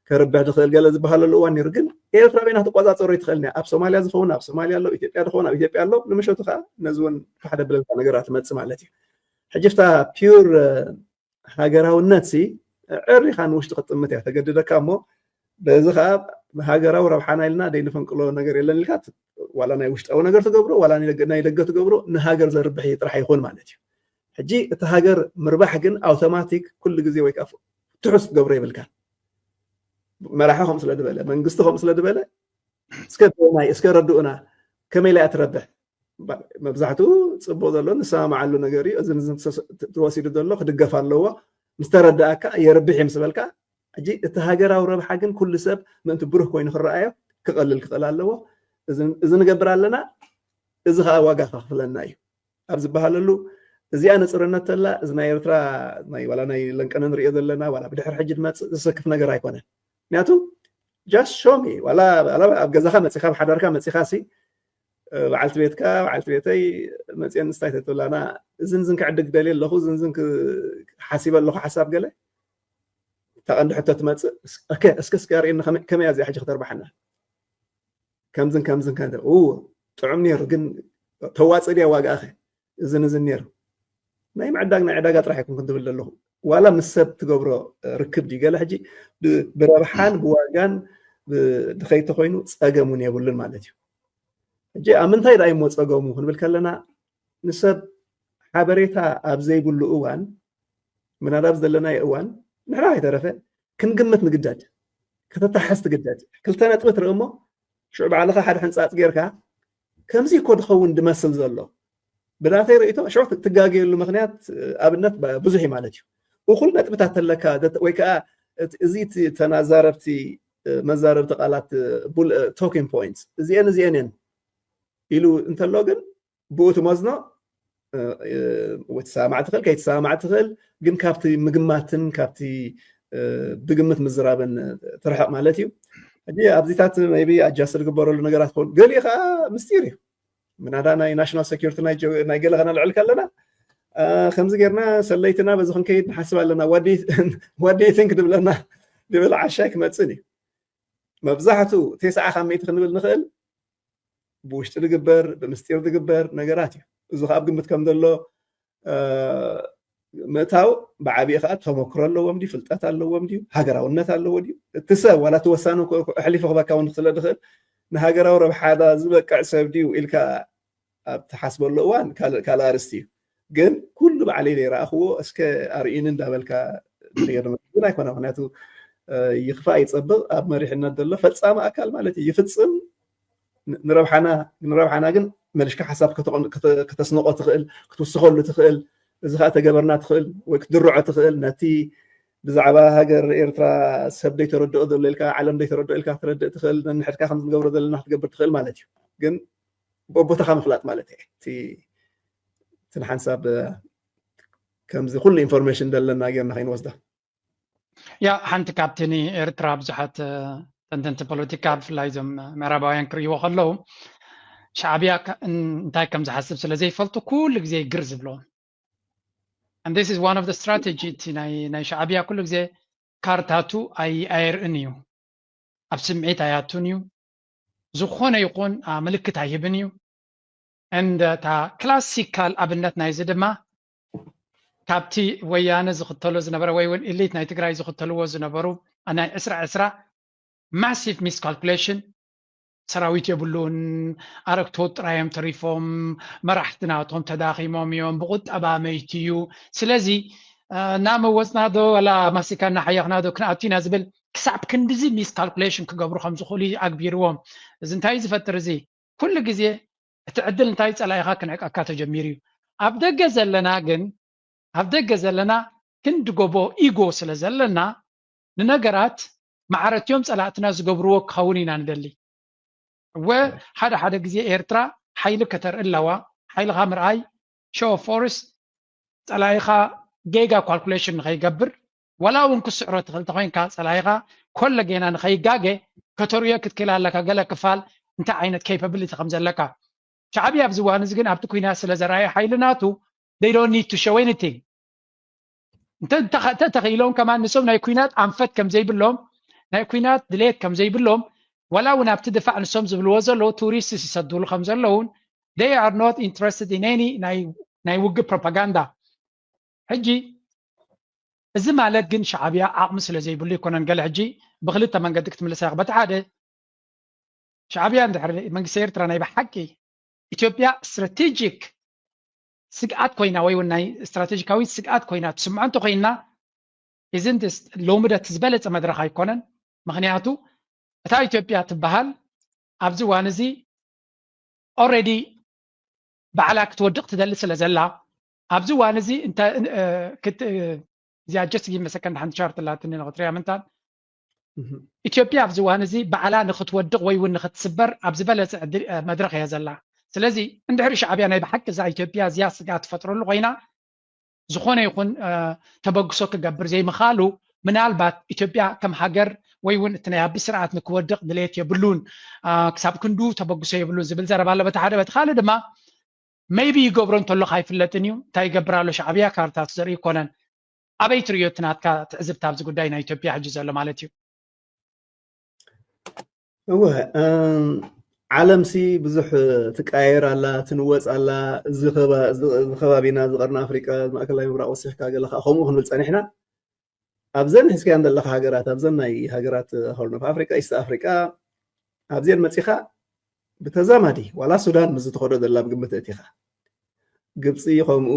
ከርብሕ ዝኽእል ገለ ዝበሃለሉ እዋን ነይሩ። ግን ኤርትራ በይና ክትቆፃፀሮ ይትኽእል እያ። ኣብ ሶማልያ ዝኸውን ኣብ ሶማልያ ኣሎ፣ ኢትዮጵያ ዝኸውን ኣብ ኢትዮጵያ ኣሎ። ንምሸቱ ከዓ ነዚ እውን ፋሕ ደብለልካ ነገራት ትመፅእ ማለት እዩ። ሕጂ ፍታ ፒውር ሃገራውነት ሲ ዕሪኻ ንውሽጢ ክትጥምት እያ ተገድደካ እሞ በዚ ከዓ ሃገራዊ ረብሓና ኢልና ደይንፈንቅሎ ነገር የለን ኢልካ ዋላ ናይ ውሽጣዊ ነገር ትገብሮ ዋላ ናይ ደገ ትገብሮ ንሃገር ዘርብሕ ጥራሕ ይኹን ማለት እዩ። ሕጂ እቲ ሃገር ምርባሕ ግን ኣውቶማቲክ ኩሉ ግዜ ወይ ከዓ ትሑስ ክትገብሮ የብልካ። መራሒ ከም ስለ ዝበለ መንግስቲ ከም ስለ ዝበለ እስከ ናይ እስከ ረድኡና ከመይ ኢላ እያ ትረብሕ? መብዛሕትኡ ፅቡቅ ዘሎ ንሰማማዓሉ ነገር እዩ። እዚ ተወሲዱ ዘሎ ክድገፍ ኣለዎ። ምስ ተረዳእካ የርብሕ እዩ ምስ በልካ ሕጂ እቲ ሃገራዊ ረብሓ ግን ኩሉ ሰብ ምእንቲ ብሩህ ኮይኑ ክረኣዮ ክቐልል ክኽእል ኣለዎ። እዚ ንገብር ኣለና። እዚ ከዓ ዋጋ ከኽፍለና እዩ ኣብ ዝበሃለሉ እዚኣ ንፅርነት ተላ እዚ ናይ ኤርትራ ናይ ዋላ ናይ ለንቀነ ንሪኦ ዘለና ዋላ ብድሕሪ ሕጂ ድመፅእ ዝሰክፍ ነገር ኣይኮነን። ምክንያቱ ጃስት ሾሚ ዋላ ኣብ ገዛኻ መፂኻ ብሓዳርካ መፂኻ ሲ በዓልቲ ቤትካ በዓልቲ ቤተይ መፅአን ንስታይ ተትብላና እዝን ዝን ክዕድግ ደልየ ኣለኹ እዝን ዝን ሓሲበ ኣለኹ ሓሳብ ገለ እታ ቀንዲ ሕቶ ትመፅእ እስከ እስከ ኣርእየኒ ከመይ እያ እዚኣ ሕጂ ክተርባሓና ከምዝን ከምዝን ከ ጥዑም ነይሩ ግን ተዋፅእ ድያ ዋጋኣኸ እዝን እዝን ነይሩ ናይ ምዕዳግ ናይ ዕዳጋ ጥራሕ ይኩን ክንትብል ዘለኹ ዋላ ምስ ሰብ ትገብሮ ርክብ ድዩ ገለ ሕጂ ብረብሓን ብዋጋን ድኸይ ተኮይኑ ፀገም እውን የብሉን ማለት እዩ። ሕጂ ኣብ ምንታይ ደኣ ይሞ ፀገሙ ክንብል ከለና ንሰብ ሓበሬታ ኣብ ዘይብሉ እዋን ምናልባት ዘለናዮ እዋን ንሕና ከይተረፈ ክንግምት ንግደድ ከተተሓዝ ትግደድ ክልተ ነጥቢ ትርኢ እሞ ሽዑ ባዕልኻ ሓደ ሕንፃፅ ጌርካ ከምዚ እኮ ድኸውን ድመስል ዘሎ ብናተይ ርእቶ ሽዑ ትጋገየሉ ምክንያት ኣብነት ብዙሕ እዩ ማለት እዩ። እኩል ነጥብታት ተለካ ወይ ከዓ እዚ ተናዛረብቲ መዛረብቲ ቃላት ቶኪንግ ፖይንትስ እዚአን እዚአን እየን ኢሉ እንተሎ ግን ብኡ ትመዝኖ ወይ ትሰማማዕ ትኽእል ከይትሰማማዕ ትኽእል ግን ካብቲ ምግማትን ካብቲ ብግምት ምዝራብን ትርሕቕ ማለት እዩ። ሕጂ ኣብዚታት ቢ ኣጃስት ዝግበረሉ ነገራት ኾን ገሊኡ ከዓ ምስጢር እዩ። ምናዳ ናይ ናሽናል ሴኪሪቲ ናይ ገለ ከነልዕል ከለና ከምዚ ጌርና ሰለይትና በዚ ክንከይድ ንሓስብ ኣለና what do you think ድብለና ድብል ዓሻይ ክመፅን እዩ። መብዛሕትኡ ተስዓ ካብ ሚእቲ ክንብል ንኽእል ብውሽጢ ዝግበር ብምስጢር ዝግበር ነገራት እዩ። እዚ ከዓ ኣብ ግምት ከም ዘሎ ምእታው ብዓብኡ ከዓ ተመክሮ ኣለዎም ድዩ ፍልጠት ኣለዎም ድዩ ሃገራውነት ኣለዎ ድዩ እቲ ሰብ ዋላ እቲ ወሳኒ ኣሕሊፉ ክበካ እውን ስለ ዝኽእል ንሃገራዊ ረብሓ ዝበቅዕ ሰብ ድዩ ኢልካ ኣብ ትሓስበሉ እዋን ካልእ ኣርስቲ እዩ። ግን ኩሉ ባዕለይ ዘይረኣኽዎ እስከ ኣርእዩኒ እንዳበልካ ትሪኦ ግን ኣይኮነ ምክንያቱ ይኽፋእ ይፀብቕ ኣብ መሪሕነት ዘሎ ፈፃሚ ኣካል ማለት እዩ ይፍፅም ንረብሓና ግን መልሽካ ሓሳብ ከተስንቆ ትኽእል ክትውስኸሉ ትኽእል እዚ ከዓ ተገበርና ትኽእል ወይ ክትድርዖ ትኽእል ነቲ ብዛዕባ ሃገር ኤርትራ ሰብ ደይተረድኦ ዘሎ ኢልካ ዓለም ደይተረድኦ ኢልካ ክትረድእ ትኽእል ነንሕድካ ከም ዝገብሮ ዘለና ክትገብር ትኽእል ማለት እዩ። ግን ቦቦታኻ ምፍላጥ ማለት እዩ። እቲ ንሓንሳብ ከምዚ ኩሉ ኢንፎርሜሽን ዘለና ጌርና ከይንወስዳ ያ ሓንቲ ካብቲ ንኤርትራ ብዙሓት ተንተንቲ ፖለቲካ ብፍላይ እዞም ምዕራባውያን ክርእይዎ ከለዉ ሻዕብያ እንታይ ከም ዝሓስብ ስለ ዘይፈልጡ ኩሉ ግዜ ግር ዝብሎም። And this is one of the strategy እቲ ናይ ሻዕብያ ኩሉ ግዜ ካርታቱ ኣየርእን እዩ። ኣብ ስምዒት ኣያቱን እዩ። ዝኾነ ይኹን ምልክት ኣይህብን እዩ። And እታ ክላሲካል ኣብነት ናይዚ ድማ ካብቲ ወያነ ዝኽተሎ ዝነበረ ወይ እውን ኢሊት ናይ ትግራይ ዝኽተልዎ ዝነበሩ ናይ ዕስራ ዕስራ ማሲቭ ሚስካልኩሌሽን ሰራዊት የብሉን፣ ኣረግቶት ጥራዮም ተሪፎም፣ መራሕቲ ናቶም ተዳኺሞም እዮም፣ ብቁጠባ መይቱ እዩ። ስለዚ እናመወፅና ዶ ዋላ ማስቲካ እናሓየኽና ዶ ክንኣቱ ኢና ዝብል ክሳብ ክንድዚ ሚስካልኩሌሽን ክገብሩ ከም ዝኽእሉ ኣግቢርዎም። እዚ እንታይ እዩ ዝፈጥር? እዚ ኩሉ ግዜ እቲ ዕድል እንታይ ጸላኢኻ ክንዕቀካ ተጀሚሩ እዩ። ኣብ ደገ ዘለና ግን ኣብ ደገ ዘለና ክንዲ ጎቦ ኢጎ ስለ ዘለና ንነገራት ማዕረትዮም ጸላእትና ዝገብርዎ ክኸውን ኢና ንደሊ። እወ ሓደ ሓደ ግዜ ኤርትራ ሓይሊ ከተርኢ ኣለዋ። ሓይልኻ ምርኣይ ሾው ኦፍ ፎርስ ጸላኢኻ ጌጋ ካልኩሌሽን ንኸይገብር ዋላ እውን ክስዕሮ ትኽእል ተኮይንካ ጸላኢኻ ኮለ ጌና ንኸይጋገ ከተርእዮ ክትክእል ኣለካ። ገለ ክፋል እንታይ ዓይነት ኬፓብሊቲ ከም ዘለካ ሻዕብያ ኣብዚ እዋን እዚ ግን ኣብቲ ኩናት ስለ ዘርኣየ ሓይሊ ናቱ they don't need to show anything። እንተ ተተኺኢሎም ከማን ንሶም ናይ ኩናት ኣንፈት ከም ዘይብሎም ናይ ኩናት ድሌት ከም ዘይብሎም ዋላ እውን ኣብቲ ድፋዕ ንሶም ዝብልዎ ዘለዉ ቱሪስት ይሰዱሉ ከም ዘለውን they are not interested in any ናይ ውግእ ፕሮፓጋንዳ። ሕጂ እዚ ማለት ግን ሻዕብያ ዓቕሚ ስለ ዘይብሉ ይኮነን። ገለ ሕጂ ብክልተ መንገዲ ክትምልሳ ኢኻ። በቲ ሓደ ሻዕብያ እንድሕር መንግስቲ ኤርትራ ናይ ብሓቂ ኢትዮጵያ ስትራቴጂክ ስግኣት ኮይና ወይ እውን ናይ ስትራቴጂካዊት ስግኣት ኮይና ትስምዖ እንተኮይና ኢዝንት ሎሚ ዶ እቲ ዝበለፀ መድረኽ ኣይኮነን? ምክንያቱ እታ ኢትዮጵያ ትበሃል ኣብዚ እዋን እዚ ኦልሬዲ ባዕላ ክትወድቕ ትደሊ ስለ ዘላ ኣብዚ እዋን እዚ እዚኣ ጀስት ጊቭ መሰከንድ ሓንቲ ቻርት ላትኒ ንክትሪያ ምንታን ኢትዮጵያ ኣብዚ እዋን እዚ ባዕላ ንክትወድቕ ወይ እውን ንክትስበር ኣብ ዝበለፀ መድረኽ እያ ዘላ። ስለዚ እንድሕሪ ሻዕብያ ናይ ብሓቂ እዛ ኢትዮጵያ እዚኣ ስግኣት ትፈጥረሉ ኮይና ዝኾነ ይኹን ተበግሶ ክገብር ዘይምኽኣሉ ምናልባት ኢትዮጵያ ከም ሃገር ወይ እውን እቲ ናይ ኣቢ ስርዓት ንክወድቕ ድሌት የብሉን፣ ክሳብ ክንዱ ተበግሶ የብሉን ዝብል ዘረባ ኣሎ በቲ ሓደ። በቲ ካልእ ድማ maybe ይገብሮ እንተሎካ ኣይፍለጥን እዩ እንታይ ይገብር ኣሎ ሻዕብያ ካርታቱ ዘርኢ ይኮነን። ኣበይ ትርእዮ እቲ ናትካ ትዕዝብቲ ኣብዚ ጉዳይ ናይ ኢትዮጵያ ሕጂ ዘሎ ማለት እዩ? እወ ዓለምሲ ብዙሕ ትቀያየር ኣላ ትንወፅ ኣላ። እዚ ከባቢና እዚ ቀርኒ ኣፍሪቃ ማእከላይ ምብራቕ ወሲኽካ ገለ ከዓ ከምኡ ክንብል ፀኒሕና። ኣብዘን ሒዝካየን ዘለካ ሃገራት ኣብዘን ናይ ሃገራት ሆርን ኦፍ ኣፍሪቃ ኢስት ኣፍሪቃ ኣብዚአን መፂኻ ብተዛማዲ ዋላ ሱዳን ምስ ዝትኸዶ ዘላ ብግምት እቲኻ ግብፂ ከምኡ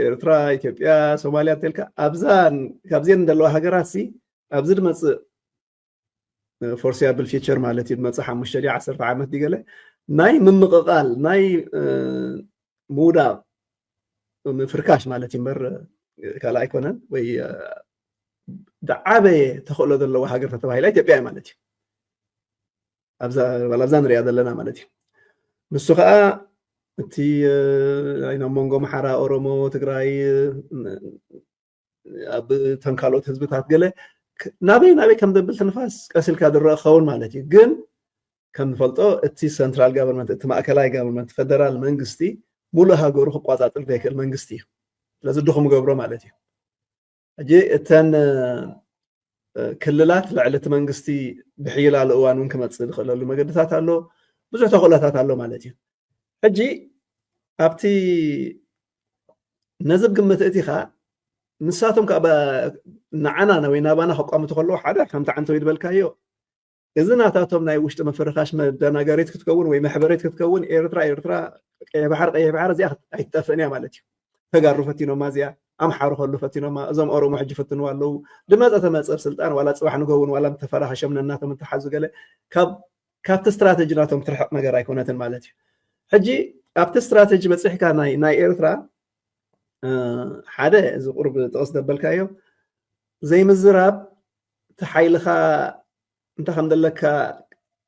ኤርትራ ኢትዮጵያ ሶማልያ እንተልካ ኣብዛን ካብዚአን ዘለዋ ሃገራት ሲ ኣብዚ ዝመፅእ ፎርሲያብል ፊቸር ማለት እዩ ዝመፅእ ሓሙሽተ ድዩ ዓሰርተ ዓመት ድዩ ገለ ናይ ምምቕቓል ናይ ምውዳቕ ምፍርካሽ ማለት እዩ እምበር ካልእ ኣይኮነን ወይ ዝዓበየ ተኽእሎ ዘለዋ ሃገር ተተባሂላ ኢትዮጵያ እያ ማለት እዩ። ኣብዛ ንሪኣ ዘለና ማለት እዩ። ንሱ ከዓ እቲ ናይ መንጎ ኣምሓራ ኦሮሞ ትግራይ ኣብ ተን ካልኦት ህዝብታት ገለ ናበይ ናበይ ከም ዘብል ትንፋስ ቀስ ኢልካ ዝረአ ክኸውን ማለት እዩ። ግን ከም ንፈልጦ እቲ ሰንትራል ጋቨርንመንት እቲ ማእከላይ ጋቨርንመንት ፈደራል መንግስቲ ሙሉእ ሃገሩ ክቋፃፅር ዘይክእል መንግስቲ እዩ። ስለዚ ድኹም ገብሮ ማለት እዩ። ሕጂ እተን ክልላት ልዕሊ እቲ መንግስቲ ብሕይላሉ እዋን እውን ክመፅእ ዝኽእለሉ መገድታት ኣሎ። ብዙሕ ተኽእሎታት ኣሎ ማለት እዩ። ሕጂ ኣብቲ ነዚ ብግምት እቲኻ ንሳቶም ከዓ ንዓና ወይ ናባና ከቋምቱ ከለዉ ሓደ ከምቲ ዓንተወይ ዝበልካዮ እዚ ናታቶም ናይ ውሽጢ ምፍርኻሽ መደናገሪት ክትከውን ወይ መሕበሪት ክትከውን ኤርትራ ኤርትራ ቀይሕ ባሕሪ ቀይሕ ባሕሪ እዚኣ ኣይትጠፍእን እያ ማለት እዩ። ተጋሩ ፈቲኖማ እዚኣ ኣምሓሩ ከሉ ፈቲኖማ እዞም ኦሮሞ ሕጂ ፈትንዋ ኣለዉ። ድመፀ ተመፀ ኣብ ስልጣን ዋላ ፅባሕ ንጎውን ዋላ ተፈራኸሾም ነናቶም እንተሓዙ ገለ ካብ ካብቲ ስትራተጂ ናቶም ትርሕቕ ነገር ኣይኮነትን ማለት እዩ። ሕጂ ኣብቲ ስትራተጂ በፂሕካ ናይ ናይ ኤርትራ ሓደ እዚ ቁሩብ ጥቕስ ዘበልካዮ ዘይምዝራብ እቲ ሓይልኻ እንታይ ከም ዘለካ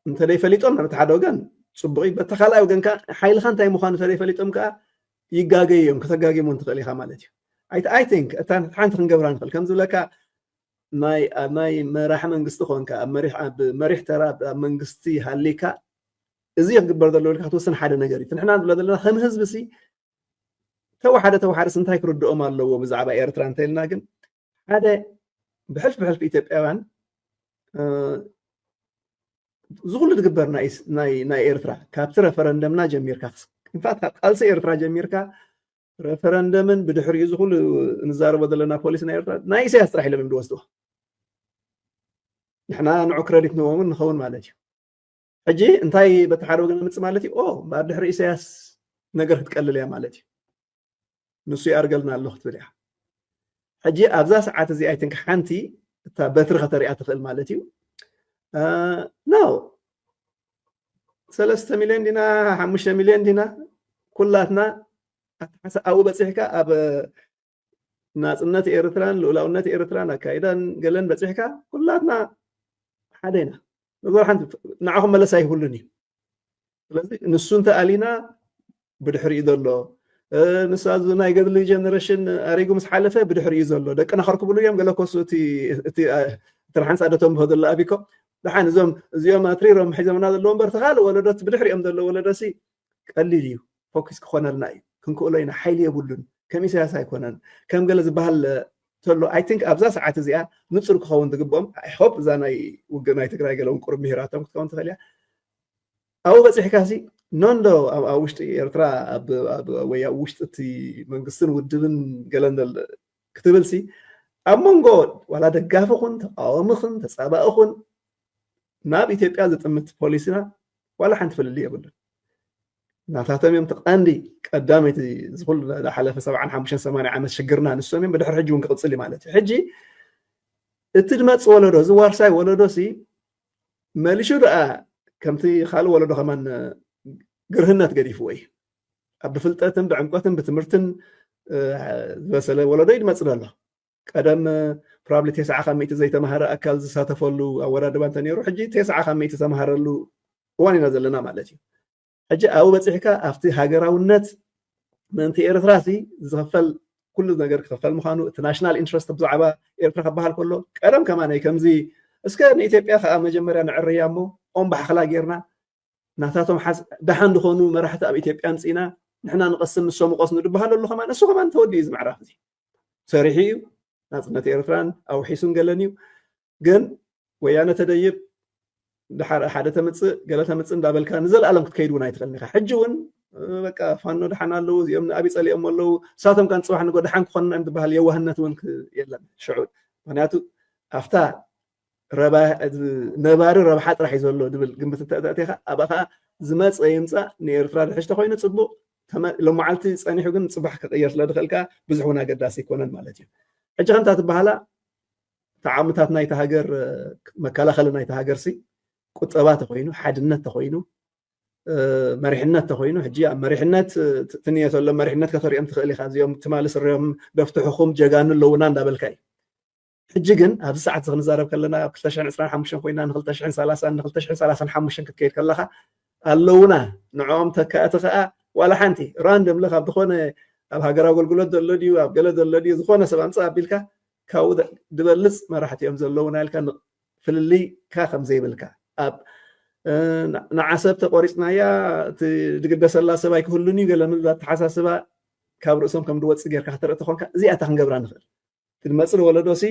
እንተደይ ፈሊጦም ናብ እቲ ሓደ ወገን ፅቡቕ እዩ። በቲ ካልኣይ ወገን ከዓ ሓይልኻ እንታይ ምዃኑ እንተደይ ፈሊጦም ከዓ ይጋገዩ እዮም። ከተጋግዮም ትኽእል ኢኻ ማለት እዩ። ኣይ ቲንክ እታ ሓንቲ ክንገብራ ንኽእል ከም ዝብለካ ናይ መራሒ መንግስቲ ኮንካ ኣብ መሪሕ ተራ ኣብ መንግስቲ ሃሊካ እዚ ክግበር ዘለዎ ኢልካ ክትወስን ሓደ ነገር እዩ። ንሕና ንብሎ ዘለና ከም ህዝቢ ሲ ተወሓደ ተወሓደስ እንታይ ክርድኦም ኣለዎ ብዛዕባ ኤርትራ እንተኢልና ግን ሓደ ብሕልፍ ብሕልፍ ኢትዮጵያውያን ዝኩሉ ዝግበር ናይ ኤርትራ ካብቲ ረፈረንደምና ጀሚርካ ኢንፋክት ካብ ቃልሲ ኤርትራ ጀሚርካ ረፈረንደምን ብድሕሪኡ ዝኩሉ እንዛረቦ ዘለና ፖሊሲ ናይ ኤርትራ ናይ ኢሳያስ ጥራሕ ኢሎም ዝወስድዎ ንሕና ንዑ ክረዲት ንቦምን ንኸውን ማለት እዩ። ሕጂ እንታይ በቲ ሓደ ወገን ምጽእ ማለት እዩ ኦ እምበኣር ድሕሪ ኢሳያስ ነገር ክትቀልል እያ ማለት እዩ። ንሱ ይኣርገልና ኣሎ ክትብል እያ። ሕጂ ኣብዛ ሰዓት እዚ ኣይትንክ ሓንቲ እታ በትሪ ከተሪኣ ትኽእል ማለት እዩ። ናው ሰለስተ ሚልዮን ዲና ሓሙሽተ ሚልዮን ዲና ኩላትና ኣተሓሳኣዊ በፂሕካ ኣብ ናፅነት ኤርትራን ልኡላውነት ኤርትራን ኣካይዳን ገለን በፂሕካ ኩላትና ሓደ ኢና። ነገር ሓንቲ ንዓኹም መለሳ ይብሉን እዩ። ስለዚ ንሱ እንተ ኣሊና ብድሕሪኡ ዘሎ ንሳ ናይ ገድሊ ጀነሬሽን ኣሪጉ ምስ ሓለፈ ብድሕሪኡ ዘሎ ደቅና ከርክብሉ እዮም። ገለ ኮሱ እቲ እቲ ሓንሳ ደቶም ብኸ ዘሎ ኣቢኮ ደሓን እዞም እዚኦም ኣትሪሮም ሒዞምና ዘለዎ እምበር ተኻል ወለዶት ብድሕሪኦም ዘሎ ወለዶሲ ቀሊል እዩ። ፎኪስ ክኾነልና እዩ። ክንክእሎ ኢና። ሓይሊ የብሉን። ከም ኢሳያስ ኣይኮነን። ከም ገለ ዝበሃል ተሎ ኣይ ቲንክ ኣብዛ ሰዓት እዚኣ ንፁር ክኸውን ዝግብኦም ኣይ ሆፕ እዛ ናይ ውግእ ናይ ትግራይ ገለ እውን ቁሩብ ምሂራቶም ክትከውን ትኽእል እያ። ኣብኡ በፂሕካ ሲ ኖንዶ ኣብ ውሽጢ ኤርትራ ወይ ኣብ ውሽጢ እቲ መንግስትን ውድብን ገለን ክትብል ሲ ኣብ መንጎ ዋላ ደጋፊ ኹን ተቃዋሚ ኹን ተፃባኢ ኹን ናብ ኢትዮጵያ ዝጥምት ፖሊሲና ዋላ ሓንቲ ፍልልይ የብሉን። ናታቶም እዮም እቲ ቀንዲ ቀዳመይቲ ዝኩሉ ዝሓለፈ ሰብዓን ሓሙሽተን ሰማንያ ዓመት ሽግርና ንሶም እዮም ብድሕሪ ሕጂ እውን ክቕፅል እዩ ማለት እዩ። ሕጂ እቲ ድመፅ ወለዶ እዚ ዋርሳይ ወለዶ ሲ መሊሹ ደኣ ከምቲ ካልእ ወለዶ ከማን ግርህነት ገዲፍዎ እዩ። ኣብ ብፍልጠትን ብዕምቆትን ብትምህርትን ዝበሰለ ወለዶ እዩ ድመፅ ዘሎ። ቀደም ፕሮባብሊ ተስዓ ካብ ሚእቲ ዘይተማሃረ ኣካል ዝሳተፈሉ ኣወዳድባ እንተነይሩ ሕጂ ተስዓ ካብ ሚእቲ ዝተማሃረሉ እዋን ኢና ዘለና ማለት እዩ። ሕጂ ኣብኡ በፂሕካ ኣብቲ ሃገራውነት ምእንቲ ኤርትራ ሲ ዝኽፈል ኩሉ ነገር ክኽፈል ምዃኑ እቲ ናሽናል ኢንትረስት ብዛዕባ ኤርትራ ክበሃል ከሎ ቀደም ከማነይ ከምዚ እስከ ንኢትዮጵያ ከዓ መጀመርያ ንዕርያ እሞ ኦም ባሕኽላ ጌርና ናታቶም ሓዝ ደሓን ዝኾኑ መራሕቲ ኣብ ኢትዮጵያ ኣምፂእና ንሕና ንቐስን ንሶም ይቐስኑ ዝበሃል ኣሎ ከማን እሱ ከማን ተወዲኡ እዚ ምዕራፍ እዚ ሰሪሑ እዩ። ናፅነት ኤርትራን ኣውሒሱን ገለን እዩ። ግን ወያነ ተደይብ ድሓር ሓደ ተምፅእ ገለ ተምፅእ እንዳበልካ ንዘለኣለም ክትከይድ እውን ኣይትኽእልን ኢኻ። ሕጂ እውን በቃ ፋኖ ደሓን ኣለዉ እዚኦም ንኣብይ ፀሊኦም ኣለዉ እሳቶም ካን ፅባሕ ንጎ ደሓን ክኾንና እዮም ዝበሃል የዋህነት እውን የለን ሽዑ ምክንያቱ ኣብታ ነባሪ ረብሓ ጥራሕ እዩ ዘሎ ድብል ግምት እንተእተእቴኻ ኣብኣ ከዓ ዝመፀ ይምፃእ ንኤርትራ ድሕሽ ተኮይኑ ፅቡቅ ሎመዓልቲ ፀኒሑ ግን ፅባሕ ክቅየር ስለ ድኽእል ከዓ ብዙሕ እውን ኣገዳሲ ኣይኮነን ማለት እዩ። ሕጂ ከምታ ትበሃላ ተዓምታት ናይቲ ሃገር መከላኸሊ ናይቲ ሃገር ሲ ቁጠባ ተኮይኑ ሓድነት ተኮይኑ መሪሕነት ተኮይኑ ሕጂ ኣብ መሪሕነት ትንየተሎም መሪሕነት ከተሪኦም ትኽእል ኢኻ እዚኦም ትማሊ ስሪኦም ደፍትሕኹም ጀጋኑ ኣለውና እንዳበልካ እዩ። ሕጂ ግን ኣብዚ ሰዓት እዚ ክንዛረብ ከለና ኣብ ክልተ ሽሕን ዕስራን ሓሙሽተን ኮይና ን ክልተ ሽሕን ሰላሳን ን ክልተ ሽሕን ሰላሳን ሓሙሽተን ክትከይድ ከለካ ኣለውና ንዕኦም ተካእቲ ከዓ ዋላ ሓንቲ ራንደምሊ ካብ ዝኾነ ኣብ ሃገር ኣገልግሎት ዘሎ ድዩ ኣብ ገለ ዘሎ ድዩ ዝኾነ ሰብ ኣምፅእ ኣቢልካ ካብኡ ድበልፅ መራሕቲ እዮም ዘለውና ኢልካ ፍልልይካ ከም ዘይብልካ ኣብ ንዓሰብ ተቆሪፅናያ እቲ ድግደሰላ ሰብ ኣይክህሉን እዩ ገለ ምብል ኣተሓሳስባ ካብ ርእሶም ከም ድወፅእ ጌርካ ከተርኢ ተኾንካ እዚኣታ ክንገብራ ንኽእል ትድመፅእ ወለዶ ሲ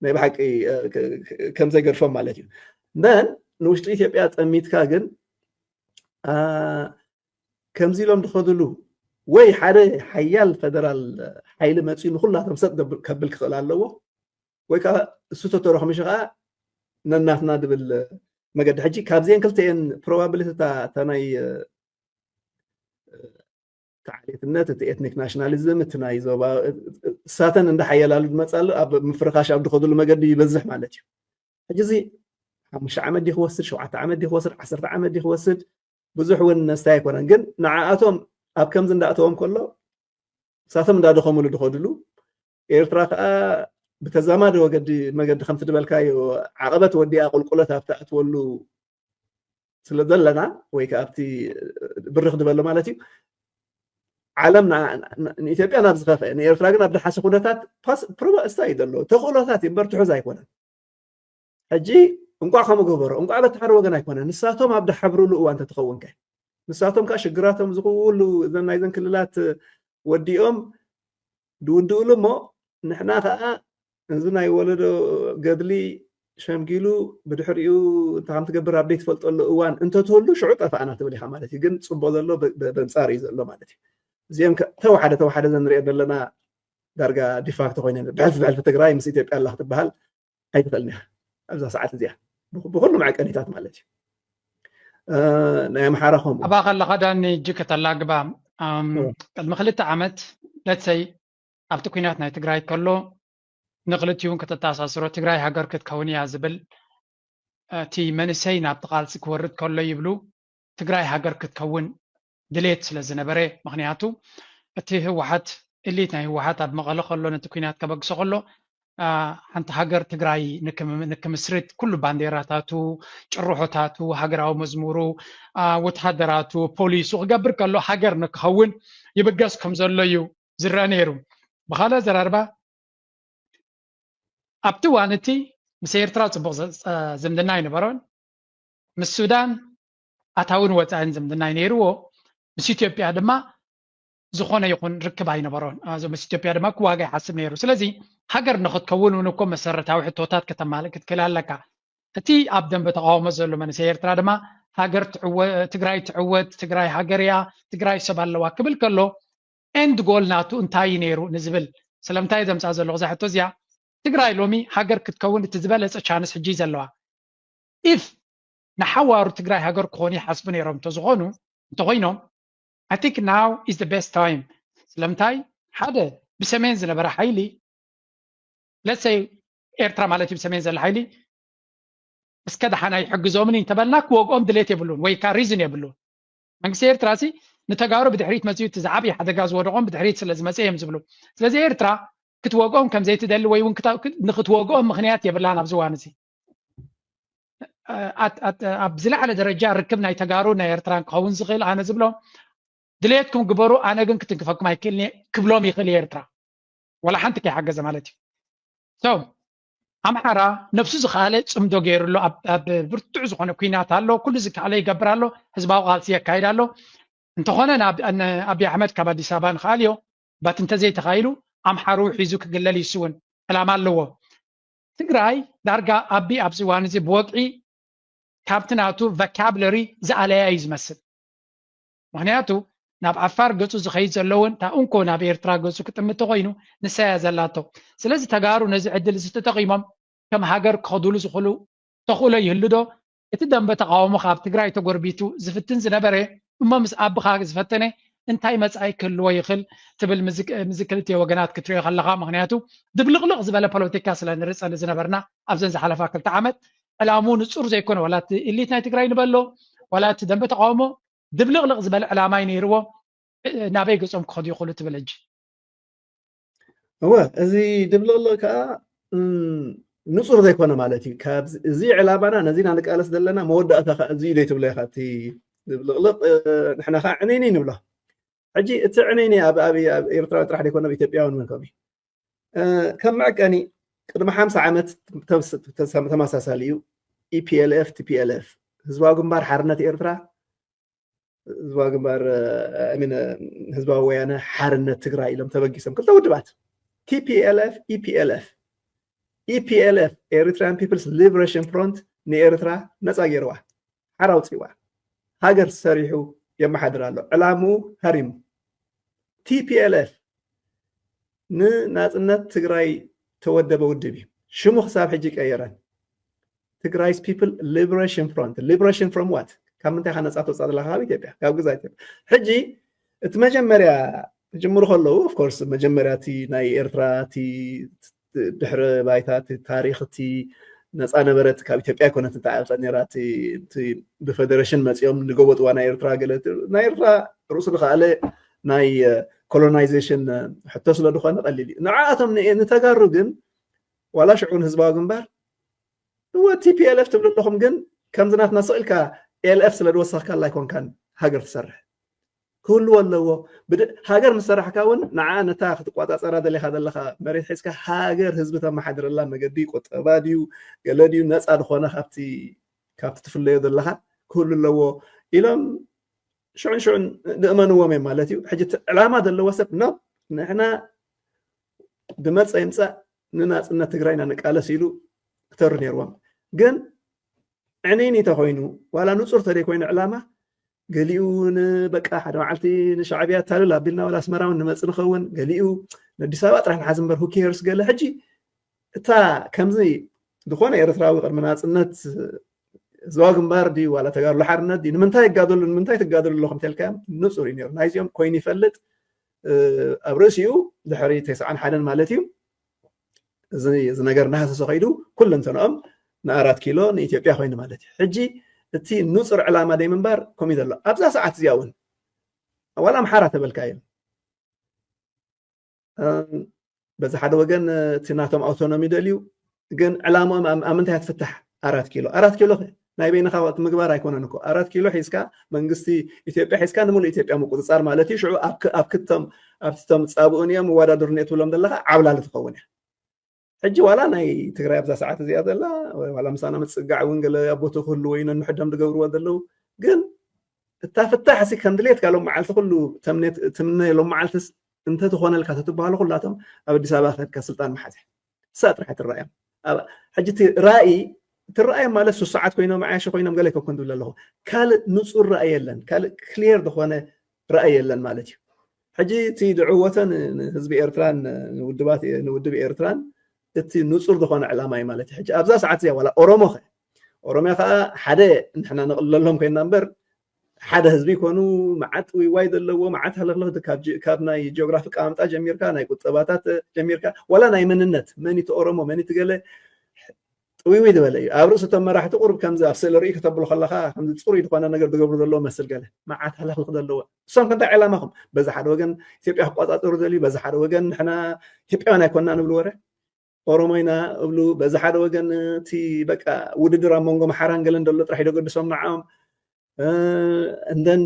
ናይ ብሓቂ ከም ዘይገድፎም ማለት እዩ። ን ንውሽጢ ኢትዮጵያ ጠሚትካ ግን ከምዚ ኢሎም ዝኸድሉ ወይ ሓደ ሓያል ፈደራል ሓይሊ መፅኡ ንኩላቶም ሰጥ ከብል ክኽእል ኣለዎ ወይ ከዓ እሱ ተተረኽምሽ ከዓ ነናትና ድብል መገዲ ሕጂ ካብዚአን ክልተኤን ፕሮባብሊቲ እታ ናይ ተዓሌትነት እቲ ኤትኒክ ናሽናሊዝም እቲ ናይ ዞባ እሳተን እንዳ ሓያላሉ ዝመፃሉ ኣብ ምፍርኻሽ ኣብ ድኸዱሉ መገዲ ይበዝሕ ማለት እዩ። ሕጂ እዚ ሓሙሽተ ዓመት ዲ ክወስድ ሸውዓተ ዓመት ዲ ክወስድ ዓሰርተ ዓመት ዲ ክወስድ ብዙሕ እውን ነስታይ ኣይኮነን ግን ንዓኣቶም ኣብ ከምዚ እንዳእተዎም ከሎ እሳቶም እንዳደኸሙሉ ድኸዱሉ ኤርትራ ከዓ ብተዛማዲ ወገዲ መገዲ ከምቲ ድበልካዮ ዓቐበት ወዲኣ ቁልቁለት ኣብ ትኣትወሉ ስለ ዘለና ወይ ከዓ ኣብቲ ብርኽ ድበሎ ማለት እዩ ዓለም ንኢትዮጵያ ናብ ዝኸፍአ፣ ንኤርትራ ግን ኣብ ደሓሲ ኩነታት ፕሮባስታ እዩ ዘሎ። ተኽእሎታት እዩ እምበር ትሑዝ ኣይኮነን። ሕጂ እንቋዕ ከምኡ ገበሮ፣ እንቋዕ በቲ ሓደ ወገን ኣይኮነን። ንሳቶም ኣብ ደሓብርሉ እዋን እንተትኸውን ከ? ንሳቶም ከዓ ሽግራቶም ዝኹሉ እዘን ናይዘን ክልላት ወዲኦም ድውድእሉ እሞ ንሕና ከዓ እዚ ናይ ወለዶ ገድሊ ሸምጊሉ ብድሕሪኡ እንታይ ከም ትገብር ኣብ ዘይትፈልጠሉ እዋን እንተትህሉ ሽዑ ጠፋእና ትብል ኢኻ ማለት እዩ። ግን ፅቡቅ ዘሎ በንፃር እዩ ዘሎ ማለት እዩ። እዚኦም ተወሓደ ተወሓደ ዘንሪኦ ዘለና ዳርጋ ዲፋክቶ ኮይነ ብሕልፊ ብሕልፊ ትግራይ ምስ ኢትዮጵያ ኣላ ክትበሃል ኣይትኽእልን ኢኻ ኣብዛ ሰዓት እዚኣ ብኩሉ መዐቀኒታት ማለት እዩ። ናይ ኣምሓራ ከምኡ ኣባ ከለኻ ዳኒ እጅ ከተላግባ ቅድሚ ክልተ ዓመት ለትሰይ ኣብቲ ኩናት ናይ ትግራይ ከሎ ንክልቲኡ እውን ከተተኣሳስሮ ትግራይ ሃገር ክትከውን እያ ዝብል እቲ መንእሰይ ናብቲ ቃልሲ ክወርድ ከሎ ይብሉ ትግራይ ሃገር ክትከውን ድሌት ስለ ዝነበረ ምክንያቱ እቲ ህወሓት እሊት ናይ ህወሓት ኣብ መቐለ ከሎ ነቲ ኩናት ከበግሶ ከሎ ሓንቲ ሃገር ትግራይ ንክምስርት ኩሉ ባንዴራታቱ ጭርሖታቱ ሃገራዊ መዝሙሩ ወተሃደራቱ ፖሊሱ ክገብር ከሎ ሃገር ንክኸውን ይብገስ ከም ዘሎ እዩ ዝረአ ነይሩ። ብካልእ ኣዘራርባ ኣብቲ እዋን እቲ ምስ ኤርትራ ፅቡቅ ዝምድና ኣይነበሮን። ምስ ሱዳን ኣታውን ወፃእን ዝምድና ኣይነይርዎ። ምስ ኢትዮጵያ ድማ ዝኾነ ይኹን ርክብ ኣይነበሮን። ምስ ኢትዮጵያ ድማ ክዋጋ ይሓስብ ነይሩ። ስለዚ ሃገር ንክትከውን እውን እኮ መሰረታዊ ሕቶታት ከተማልእ ክትክእል ኣለካ። እቲ ኣብ ደንበ ተቃውሞ ዘሎ መንእሰይ ኤርትራ ድማ ሃገር ትዕወት፣ ትግራይ ትዕወት፣ ትግራይ ሃገር እያ፣ ትግራይ ሰብ ኣለዋ ክብል ከሎ ኤንድ ጎል ናቱ እንታይ እዩ ነይሩ ንዝብል ስለምንታይ ዘምፃ ዘለኹ እዛ ሕቶ እዚኣ ትግራይ ሎሚ ሃገር ክትከውን እቲ ዝበለፀ ቻንስ ሕጂ እዩ ዘለዋ። ኢፍ ንሓዋሩ ትግራይ ሃገር ክኾኑ ይሓስቡ ነይሮም እንተዝኾኑ እንተኮይኖም I think now is the best time። ስለምንታይ ሓደ ብሰሜን ዝነበረ ሓይሊ ለሰይ ኤርትራ ማለት እዩ ብሰሜን ዘለ ሓይሊ እስከ ደሓን ኣይሕግዞምን እንተበልና ክወግኦም ድሌት የብሉን ወይ ከዓ ሪዝን የብሉን። መንግስቲ ኤርትራ ሲ ንተጋሩ ብድሕሪት መፅኡ እቲ ዝዓብየ ሓደጋ ዝወደቆም ብድሕሪት ስለ ዝመፀ እዮም ዝብሉ። ስለዚ ኤርትራ ክትወግኦም ከም ዘይትደሊ ወይ እውን ንክትወግኦም ምክንያት የብላን ኣብዚ እዋን እዚ። ኣብ ዝለዓለ ደረጃ ርክብ ናይ ተጋሩ ናይ ኤርትራን ክኸውን ዝኽእል ኣነ ዝብሎ ድሌትኩም ግበሩ፣ ኣነ ግን ክትንክፈኩም ኣይክእልን እየ ክብሎም ይኽእል እዩ ኤርትራ። ዋላ ሓንቲ ከይሓገዘ ማለት እዩ። ኣምሓራ ነብሱ ዝኸኣለ ፅምዶ ገይሩ ኣሎ። ኣብ ብርቱዕ ዝኾነ ኩናት ኣሎ። ኩሉ ዝከኣለ ይገብር ኣሎ። ህዝባዊ ቃልሲ የካይድ ኣሎ። እንተኾነ ንኣብዪ ኣሕመድ ካብ ኣዲስ ኣበባ ንኽኣልዮ ባት እንተዘይተኻኢሉ ኣምሓሩ ሒዙ ክግለል ይስውን ዕላማ ኣለዎ። ትግራይ ዳርጋ ኣቢ ኣብዚ እዋን እዚ ብወግዒ ካብቲ ናቱ ቨካብለሪ ዝኣለያ እዩ ዝመስል። ምክንያቱ ናብ ዓፋር ገፁ ዝኸይድ ዘለውን እታ እንኮ ናብ ኤርትራ ገፁ ክጥምት ተኮይኑ ንሳያ ዘላቶ። ስለዚ ተጋሩ ነዚ ዕድል እዚ ተጠቂሞም ከም ሃገር ክኸዱሉ ዝኽእሉ ተኽእሎ ይህሉ ዶ? እቲ ደንበ ተቃውሞ ካብ ትግራይ ተጎርቢቱ ዝፍትን ዝነበረ እሞ ምስ ኣብኻ ዝፈተነ እንታይ መጻኢ ክህልዎ ይኽእል ትብል ምዚ ክልቲኡ ወገናት ክትሪኦ ከለኻ፣ ምኽንያቱ ድብልቕልቕ ዝበለ ፖለቲካ ስለ ንርኢ ዝነበርና ኣብዘን ዝሓለፋ ክልተ ዓመት ዕላምኡ ንጹር ዘይኮነ፣ ዋላ እቲ ኢሊት ናይ ትግራይ ንበሎ ዋላ እቲ ደንበ ተቃውሞ ድብልቕልቕ ዝበለ ዕላማ እዩ ነይርዎ። ናበይ ገጾም ክኸዱ ይኽእሉ ትብል ሕጂ? እወ፣ እዚ ድብልቕልቕ ከዓ ንፁር ዘይኮነ ማለት እዩ። ካብዚ እዚ ዕላማና ነዚ ኢና ንቃለስ ዘለና፣ መወዳእታ ከዓ እዚ እዩ ትብሎ ኢኻ። እቲ ድብልቕልቕ ንሕና ከዓ ዕንይንይ ንብሎ። ሕጂ እቲ ዕንይንይ ኣብ ኣብ ኤርትራዊ ጥራሕ ዘይኮነ ኣብ ኢትዮጵያውን መንከም እዩ። ከም መዕቀኒ ቅድሚ ሓምሳ ዓመት ተመሳሳሊ እዩ። ኢፒኤልኤፍ ቲፒኤልኤፍ፣ ህዝባዊ ግንባር ሓርነት ኤርትራ ህዝባዊ ግንባር ሚን ህዝባዊ ወያነ ሓርነት ትግራይ ኢሎም ተበጊሶም ክልተ ውድባት ቲፒኤልኤፍ ኢፒኤልኤፍ ኢፒኤልኤፍ ኤሪትራያን ፒፕልስ ሊብሬሽን ፍሮንት ንኤርትራ ነፃ ገይርዋ ሓራ ኣውፅዋ ሃገር ሰሪሑ የመሓድር ኣሎ ዕላምኡ ሃሪሙ ቲፒኤልኤፍ ንናፅነት ትግራይ ተወደበ ውድብ እዩ ሽሙ ክሳብ ሕጂ ቀየረን ትግራይስ ፒፕል ሊብሬሽን ፍሮንት ሊብሬሽን ፍሮም ዋት ካብ ምንታይ ካ ነፃ ተውፃእ ዘለካ ካብ ኢትዮጵያ ካብ ግዛ ኢትዮጵያ ሕጂ እቲ መጀመርያ ክጅምሩ ከለዉ ኦፍኮርስ መጀመርያ እቲ ናይ ኤርትራ እቲ ድሕረ ባይታ እቲ ታሪክ እቲ ነፃ ነበረት ካብ ኢትዮጵያ ይኮነት እንታይ ኣብፀ ነራ ብፌደሬሽን መፂኦም ንገቦጥዋ ናይ ኤርትራ ገለ ናይ ኤርትራ ርእሱ ዝከኣለ ናይ ኮሎናይዜሽን ሕቶ ስለ ዝኾነ ቀሊል እዩ ንዓኣቶም ንተጋሩ ግን ዋላ ሽዑን ህዝባዊ ግንባር እወ ቲፒኤልኤፍ ትብሉ ኣለኹም ግን ከምዚ ናትና ስቕ ኢልካ ኤልኤፍ ስለ ዝወሰኽካላ ኣይኮንካን ሃገር ትሰርሕ ክህልዎ ኣለዎ። ሃገር ምስ ሰራሕካ እውን ንዓ ነታ ክትቋፃፀራ ደሊኻ ዘለኻ መሬት ሒዝካ ሃገር ህዝቢ ተመሓድረላ መገዲ ቁጠባ ድዩ ገለ ድዩ ነፃ ዝኾነ ካብቲ ካብቲ ትፍለዮ ዘለኻ ክህሉ ኣለዎ ኢሎም ሽዑን ሽዑን ንእመንዎም እዮም ማለት እዩ። ሕጂ ዕላማ ዘለዎ ሰብ ኖ ንሕና ድመፀ ይምፃእ ንናፅነት ትግራይና ንቃለስ ኢሉ ክተሩ ነይርዎም። ግን ዕንይኒ ተኮይኑ ዋላ ንፁር ተደይኮይኑ ዕላማ ገሊኡ ንበቃ ሓደ መዓልቲ ንሻዕብያ ታልል ኣቢልና ወላ ኣስመራ እውን ንመፅ ንኸውን ገሊኡ ንኣዲስ ኣበባ ጥራሕ ንሓዝ እምበር ሁኬርስ ገለ ሕጂ እታ ከምዚ ዝኾነ ኤርትራዊ ቅድሚ ናፅነት ህዝባዊ ግንባር ድዩ ዋላ ተጋድሎ ሓርነት ድዩ ንምንታይ ይጋደሉ ንምንታይ ትጋደሉ ኣለኹም ተልካዮም ንፁር እዩ ነሩ ናይዚኦም ኮይኑ ይፈልጥ ኣብ ርእሲኡ ድሕሪ ተስዓን ሓደን ማለት እዩ እዚ ነገር እናሃሰሰ ከይዱ ኩለንተንኦም ንኣራት ኪሎ ንኢትዮጵያ ኮይኑ ማለት እዩ ሕጂ እቲ ንፁር ዕላማ ደይ ምንባር ከምኡ ዘሎ ኣብዛ ሰዓት እዚኣ እውን ዋላ ኣምሓራ ተበልካ እዮም በዚ ሓደ ወገን እቲ ናቶም ኣውቶኖሚ ደልዩ ግን ዕላምኦም ኣብ ምንታይ ትፍታሕ ኣራት ኪሎ ኣራት ኪሎ ናይ በይንኻ ምግባር ኣይኮነን እኮ ኣራት ኪሎ ሒዝካ መንግስቲ ኢትዮጵያ ሒዝካ ንምሉእ ኢትዮጵያ ምቁፅፃር ማለት እዩ ሽዑ ኣብ ክቶም ኣብቲ ቶም ፃብኡን እዮም መወዳድሩ ነ ትብሎም ዘለካ ዓብላሊ ትኸውን እያ ሕጂ ዋላ ናይ ትግራይ ኣብዛ ሰዓት እዚኣ ዘላ ዋላ ምሳና ምፅጋዕ እውን ገለ ኣቦቱ ክህልዎ እዩ ነንሕዶም ዝገብርዎ ዘለዉ ግን እታ ፍታሕ ሲ ከም ድሌትካ ሎም መዓልቲ ኩሉ ትምነ ሎም መዓልትስ እንተትኾነልካ ተትበሃሉ ኩላቶም ኣብ ኣዲስ ኣበባ ከድካ ስልጣን መሓዝ እሳ ጥራሕ ትረኣዮም ሕጂ እቲ ራእይ ትረኣዮም ማለት ሱስ ሰዓት ኮይኖም ዓያሺ ኮይኖም ገለ ከኮን ትብል ኣለኹ ካልእ ንፁር ራእይ የለን ካልእ ክሊር ዝኾነ ራእይ የለን ማለት እዩ ሕጂ እቲ ዝዕወተ ንህዝቢ ኤርትራን ንውድብ ኤርትራን እቲ ንፁር ዝኾነ ዕላማ እዩ ማለት እዩ ሕጂ ኣብዛ ሰዓት እዚኣ ዋላ ኦሮሞ ኸ ኦሮሚያ ከዓ ሓደ ንሕና ንቕለሎም ኮይና እምበር ሓደ ህዝቢ ይኮኑ መዓት ጥውይዋይ ዘለዎ መዓት ሃለክለክ ካብ ናይ ጂኦግራፊ ኣቀማምጣ ጀሚርካ ናይ ቁጠባታት ጀሚርካ ዋላ ናይ መንነት መን እቲ ኦሮሞ መን እቲ ገለ ጥውይውይ ዝበለ እዩ ኣብ ርእሲ እቶም መራሕቲ ቁሩብ ከምዚ ኣብ ስእሊ ርኢ ከተብሎ ከለካ ከምዚ ፅሩይ ዝኾነ ነገር ዝገብሩ ዘለዎ መስል ገለ መዓት ሃለክለክ ዘለዎ እሶም ከንታይ ዕላማኹም በዚ ሓደ ወገን ኢትዮጵያ ክቆፃፀሩ ዘልዩ በዚ ሓደ ወገን ንሕና ኢትዮጵያውያን ኣይኮና ንብል ወረ ኦሮሞ ኢና እብሉ በዚ ሓደ ወገን እቲ በቃ ውድድር ኣብ መንጎ ኣምሓራን ገለን ዘሎ ጥራሕ ይደገድሶም ንዓኦም እንደን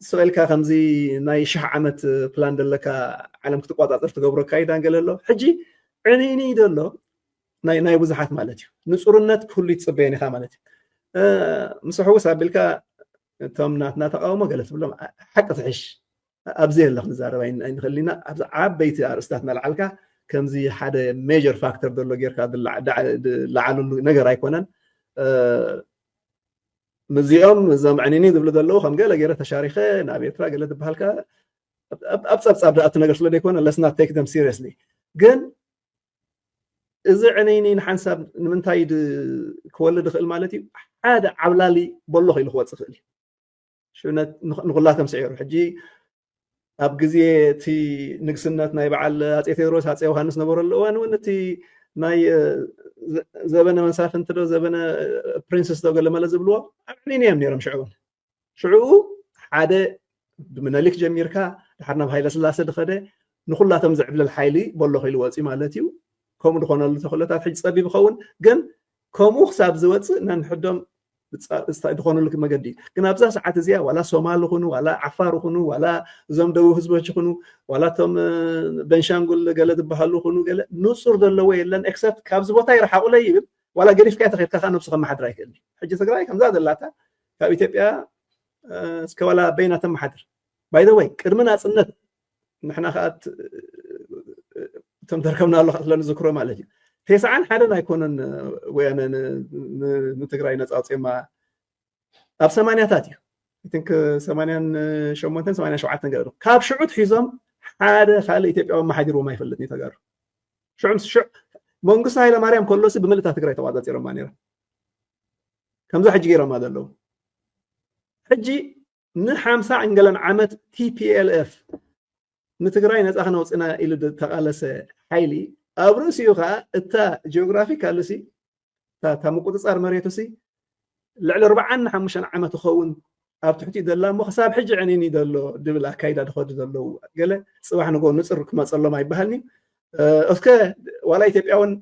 ስቕ ኢልካ ከምዚ ናይ ሽሕ ዓመት ፕላን ዘለካ ዓለም ክትቋፃፀር ትገብሮ ኣካይዳ ገለ ኣሎ ሕጂ ዕንይንይ ዘሎ ናይ ብዙሓት ማለት እዩ ንፁርነት ክህሉ ይፅበየን ኢኻ ማለት እዩ ምስ ሕውስ ኣቢልካ እቶም ናትና ተቃውሞ ገለ ትብሎም ሓቂ ትሕሽ ኣብዚ የለ ክንዛረብ ኣይንኽእል ኢና ኣብዚ ዓበይቲ ኣርእስታት እናልዓልካ ከምዚ ሓደ ሜጀር ፋክተር ዘሎ ጌርካ ዝለዓለሉ ነገር ኣይኮነን ምዚኦም እዞም ዕኒኒ ዝብሉ ዘለዉ ከም ገለ ገይረ ተሻሪኸ ናብ ኤርትራ ገለ ዝበሃልካ ኣብ ፀብፃብ ዝኣቱ ነገር ስለ ዘይኮነ let's not take them seriously ግን እዚ ዕንይኒ ንሓንሳብ ንምንታይ ክወልድ ይኽእል ማለት እዩ ሓደ ዓብላሊ በሎ ኢሉ ክወፅእ ይኽእል እዩ ንኩላቶም ስዒሩ ሕጂ ኣብ ግዜ እቲ ንግስነት ናይ በዓል ኣጼ ቴድሮስ ኣጼ ዮሃንስ ነበረሉ እዋን እውን እቲ ናይ ዘበነ መሳፍንቲ ዶ ዘበነ ፕሪንስስ ዶ ገለ መለ ዝብልዎ ኣብ ዕንይኒ እዮም ነይሮም ሽዑ እውን ሽዑ ሓደ ብምነሊክ ጀሚርካ ድሓር ናብ ሃይለ ስላሰ ዝኸደ ንኩላቶም ዝዕብለል ሓይሊ በሎ ኢሉ ወፂ ማለት እዩ ከምኡ ዝኾነሉ ተኽእሎታት ሕጂ ፀቢብ ይኸውን ግን ከምኡ ክሳብ ዝወፅእ ነንሕዶም ዝኾኑሉ መገዲ ግን ኣብዛ ሰዓት እዚኣ ዋላ ሶማል ይኹኑ ዋላ ዓፋር ይኹኑ ዋላ እዞም ደቡብ ህዝቦች ይኹኑ ዋላ እቶም በንሻንጉል ገለ ዝበሃሉ ይኹኑ ገለ ንፁር ዘለዎ የለን ኤክሰፕት ካብዚ ቦታ ይረሓቑለይ ይብል ዋላ ገዲፍካ ተኸድካ ከዓ ነብሱ ከመሓድር ኣይክእል ሕጂ ትግራይ ከምዛ ዘላታ ካብ ኢትዮጵያ እስከ ዋላ በይና ተመሓድር ባይ ወይ ቅድሚ ናፅነት ንሕና ከዓ እቶም ተርከብና ኣሎ ስለ ንዝክሮ ማለት እዩ ተስዓን ሓደን ኣይኮነን ወያነ ንትግራይ ነፃ ኣውፅኦማ ኣብ ሰማንያታት እዩ ቲንክ ሰማንያን ሸሞንተን ሰማንያን ሸውዓተን ገለ ካብ ሽዑ ሒዞም ሓደ ካልእ ኢትዮጵያዊ መሓዲርዎም ኣይፈልጥን ተጋሩ ሽዑ መንግስቱ ሃይለማርያም ከሎሲ ብምልእታ ትግራይ ተቋፃፂሮማ ነይሮም ከምዛ ሕጂ ገይሮማ ዘለዉ ሕጂ ንሓምሳ ዕንገለን ዓመት ቲፒኤልኤፍ ንትግራይ ነፃ ክነውፅና ኢሉ ዝተቃለሰ ሓይሊ ኣብ ርእሲኡ ከዓ እታ ጂኦግራፊካል ሲ እታ ምቁፅፃር መሬቱ ሲ ልዕሊ ኣርባዓን ሓሙሽተን ዓመት ይኸውን ኣብ ትሕቲኡ ዘላ እሞ ክሳብ ሕጂ ዕኒኒ ዘሎ ድብል ኣካይዳ ዝኸዱ ዘለዉ ገለ ፅባሕ ንጎ ንፅር ክመፀሎም ኣይበሃልኒ እስከ ዋላ ኢትዮጵያ እውን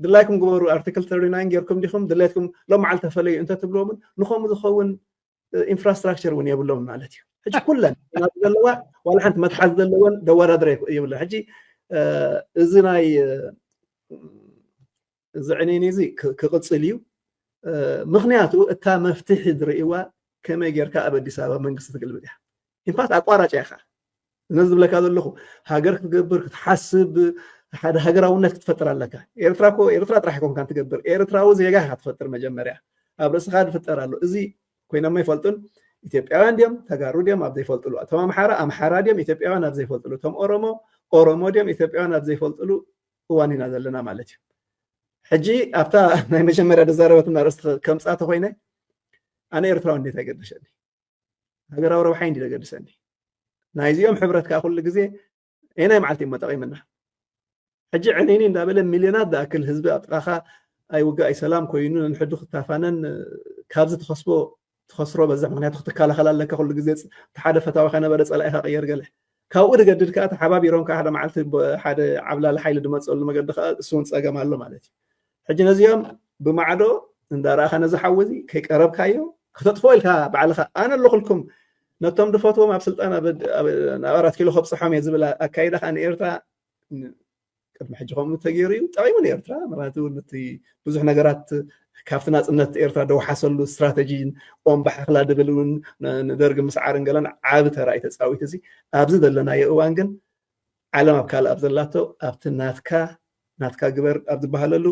ድላይኩም ግበሩ ኣርቲክል ተርናይን ጌርኩም ዲኹም ድሌትኩም ሎም መዓልቲ ተፈለዩ እንተትብልዎምን ንኸምኡ ዝኸውን ኢንፍራስትራክቸር እውን የብሎም ማለት እዩ ሕጂ ኩለን ዘለዋ ዋላ ሓንቲ መትሓዚ ዘለወን ደወዳድረ የብለን። ሕጂ እዚ ናይ እዚ ዕንይንይ እዚ ክቕፅል እዩ። ምክንያቱ እታ መፍትሒ ዝርእይዋ ከመይ ጌርካ ኣብ ኣዲስ ኣበባ መንግስቲ ትግልብጥ እያ። ኢንፋክት ኣቋራጭ እያ። ነዚ ዝብለካ ዘለኹ ሃገር ክትገብር ክትሓስብ ሓደ ሃገራውነት ክትፈጥር ኣለካ። ኤርትራ ኮ ኤርትራ ጥራሕ ኮንካ ትገብር፣ ኤርትራዊ ዜጋ ኢኻ ትፈጥር። መጀመርያ ኣብ ርእስኻ ዝፍጠር ኣሎ። እዚ ኮይኖም ኣይፈልጡን። ኢትዮጵያውያን ድዮም ተጋሩ ድዮም ኣብ ዘይፈልጥሉ፣ እቶም ኣምሓራ ኣምሓራ ድዮም ኢትዮጵያውያን ኣብ ዘይፈልጥሉ፣ እቶም ኦሮሞ ኦሮሞ ድዮም ኢትዮጵያውያን ኣብ ዘይፈልጥሉ እዋን ኢና ዘለና ማለት እዩ። ሕጂ ኣብታ ናይ መጀመርያ ዝዛረበትና ርእስቲ ከምፃ ተኮይነ ኣነ ኤርትራዊ እንዴት ኣይገደሸኒ፣ ሃገራዊ ረብሓይ እንዲ ዘገድሰኒ። ናይዚኦም ሕብረት ከዓ ኩሉ ግዜ ኤናይ መዓልቲ እሞ ጠቂምና። ሕጂ ዕንይኒ እንዳበለ ሚልዮናት ዝኣክል ህዝቢ ኣብ ጥቃኻ ኣይውጋእ ኣይሰላም ኮይኑ ነንሕዱ ክታፋነን ካብዚ ትኸስቦ ትኸስሮ በዛ ምክንያቱ ክትከላኸል ኣለካ። ኩሉ ግዜ ሓደ ፈታዊ ከነበረ ፀላኢካ ቅየር ገለ ካብኡ ድገድድ ከዓ ተሓባቢሮም ከዓ ሓደ መዓልቲ ሓደ ዓብላሊ ሓይሊ ድመፀሉ መገዲ ከዓ እሱ እውን ፀገም ኣሎ ማለት እዩ። ሕጂ ነዚኦም ብማዕዶ እንዳረኣኻ ነዚ ሓዊ እዚ ከይቀረብካዮ ክተጥፍኦ ኢልካ ባዕልኻ ኣነ ኣለኹልኩም ነቶም ድፈትዎም ኣብ ስልጣን ናብ ኣራት ኪሎ ከብፅሖም እየ ዝብል ኣካይዳ ከዓ ንኤርትራ ቅድሚ ሕጂ ከምኡ ተገይሩ እዩ ጠቂሙ ንኤርትራ። ምክንያቱ ነቲ ብዙሕ ነገራት ካብቲ ናፅነት ኤርትራ ደውሓሰሉ ስትራተጂ ኦም ባሓክላ ድብል እውን ንደርግ ምስዓርን ገለን ዓብ ተራ እዩ ተፃዊት። እዚ ኣብዚ ዘለናዮ እዋን ግን ዓለም ኣብ ካልእ ኣብ ዘላቶ ኣብቲ ናትካ ናትካ ግበር ኣብ ዝበሃለሉ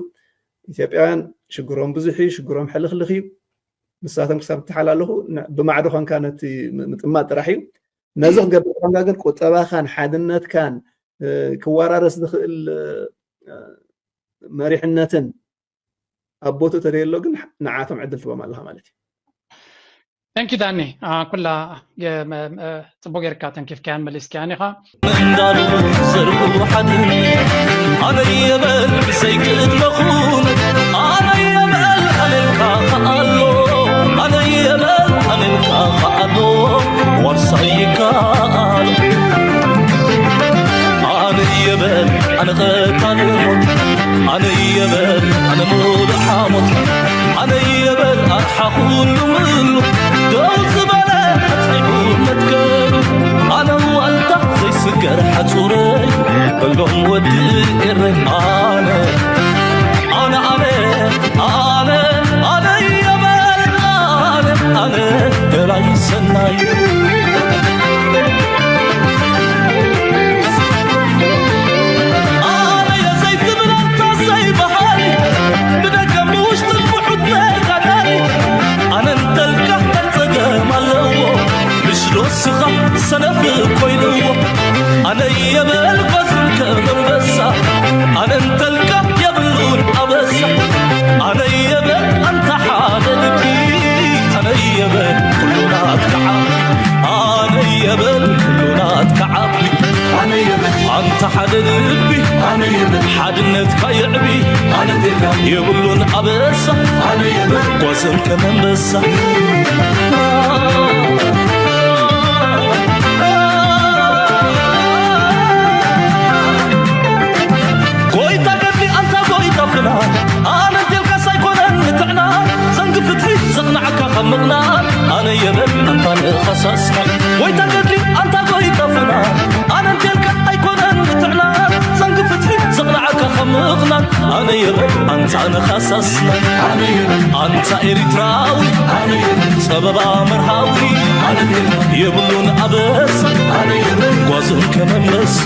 ኢትዮጵያውያን ሽግሮም ብዙሕ እዩ፣ ሽግሮም ሕልኽልኽ እዩ። ንሳቶም ክሳብ እተሓላለኹ ብማዕዶ ኮንካ ነቲ ምጥማት ጥራሕ እዩ። ነዚ ክገብር ኮንካ ግን ቁጠባኻን ሓድነትካን ክወራረስ ዝኽእል መሪሕነትን ኣብ ቦትኡ ተደየሎ ግን ንዓቶም ዕድል ትቦም ኣለኻ ማለት እዩ። Thank you ዳኒ። ኩላ ጽቡቅ ጌርካ ተንኪፍካያን መሊስካያን ኢኻ። እንዳሉ ዘርጉ ሓድን ኣነ የበል ብሰይ ክእለኹን ኣነ የበል ኣነልካ ከኣሎ ኣነ የበል ኣነልካ ከኣሎ ዋርሳይ ይከኣል ኣነ የበል ኣነ ቀታል ሞት ኣነ የበል ኣነ ሙሉእ ሓሞት ኣነ የበል ኣርሓ ኩሉ ምሉ ደው ዝበለ ኣጽኒዑ መትከሉ ኣነ ዋልታ ዘይስገር ሓጹረይ በሎም ወዲ ኤረይ ኣነ ኣነ ኣነ ኣነ ኣነ የበል ኣነ ኣነ ደላይ ሰናይ ኣነ የዘይትብል ኣንታ ዘይበሃል ብደገ ብውሽጥን ብሑት ተጋዳሊ ኣነ እንተልካ እንታይ ጸገም ኣለዎ ምሽዶ ስኻ ሰነፍ ኮይንዎ ኣነ የበል ጓዝን ከም ኣንበሳ ኣነ እንተልካ የብሉን ኣበሳ ኣነ የበል ኣንታ ሓደ ልቢ ኣነ የበል ኩሉ ናትካ ዓቢ ኣነ የበል ኩሉ ናትካ ዓቢ ኣነ የበል ኣንታ ሓደ ልቢ ኣነ የበል ሓድነትካ የዕቢ ኣነ ቴካ የብሉን ኣበሳ ኣነ የበል ጓዝን ከም ኣንበሳ ጎይታ ገድሊ ኣንታ ጎይታ ፍና ኣነ እንቴልካስ ኣይኮነን ንትዕና ዘንጊ ፍትሒ ዘቕናዕካ ካብ ምቕናት ኣነ የበል ኣንታ ንኸሳስካ ጎይታ ገድሊ ኣንታ ጎይታ ፍና ኣነ እንቴልካ ኣይኮነን ንትዕና ዘንጊ ፍትሒ ዘቕናዕካ ካብ ምቕናት ኣነ የበል ኣንታ ንኸሳስና ኣነ የበል ኣንታ ኤሪትራዊ ኣነ የበል ጸበባ መርሃዊ ኣነ የበል የብሉን ኣበሳ ኣነ የበል ጓዝን ከመመሳ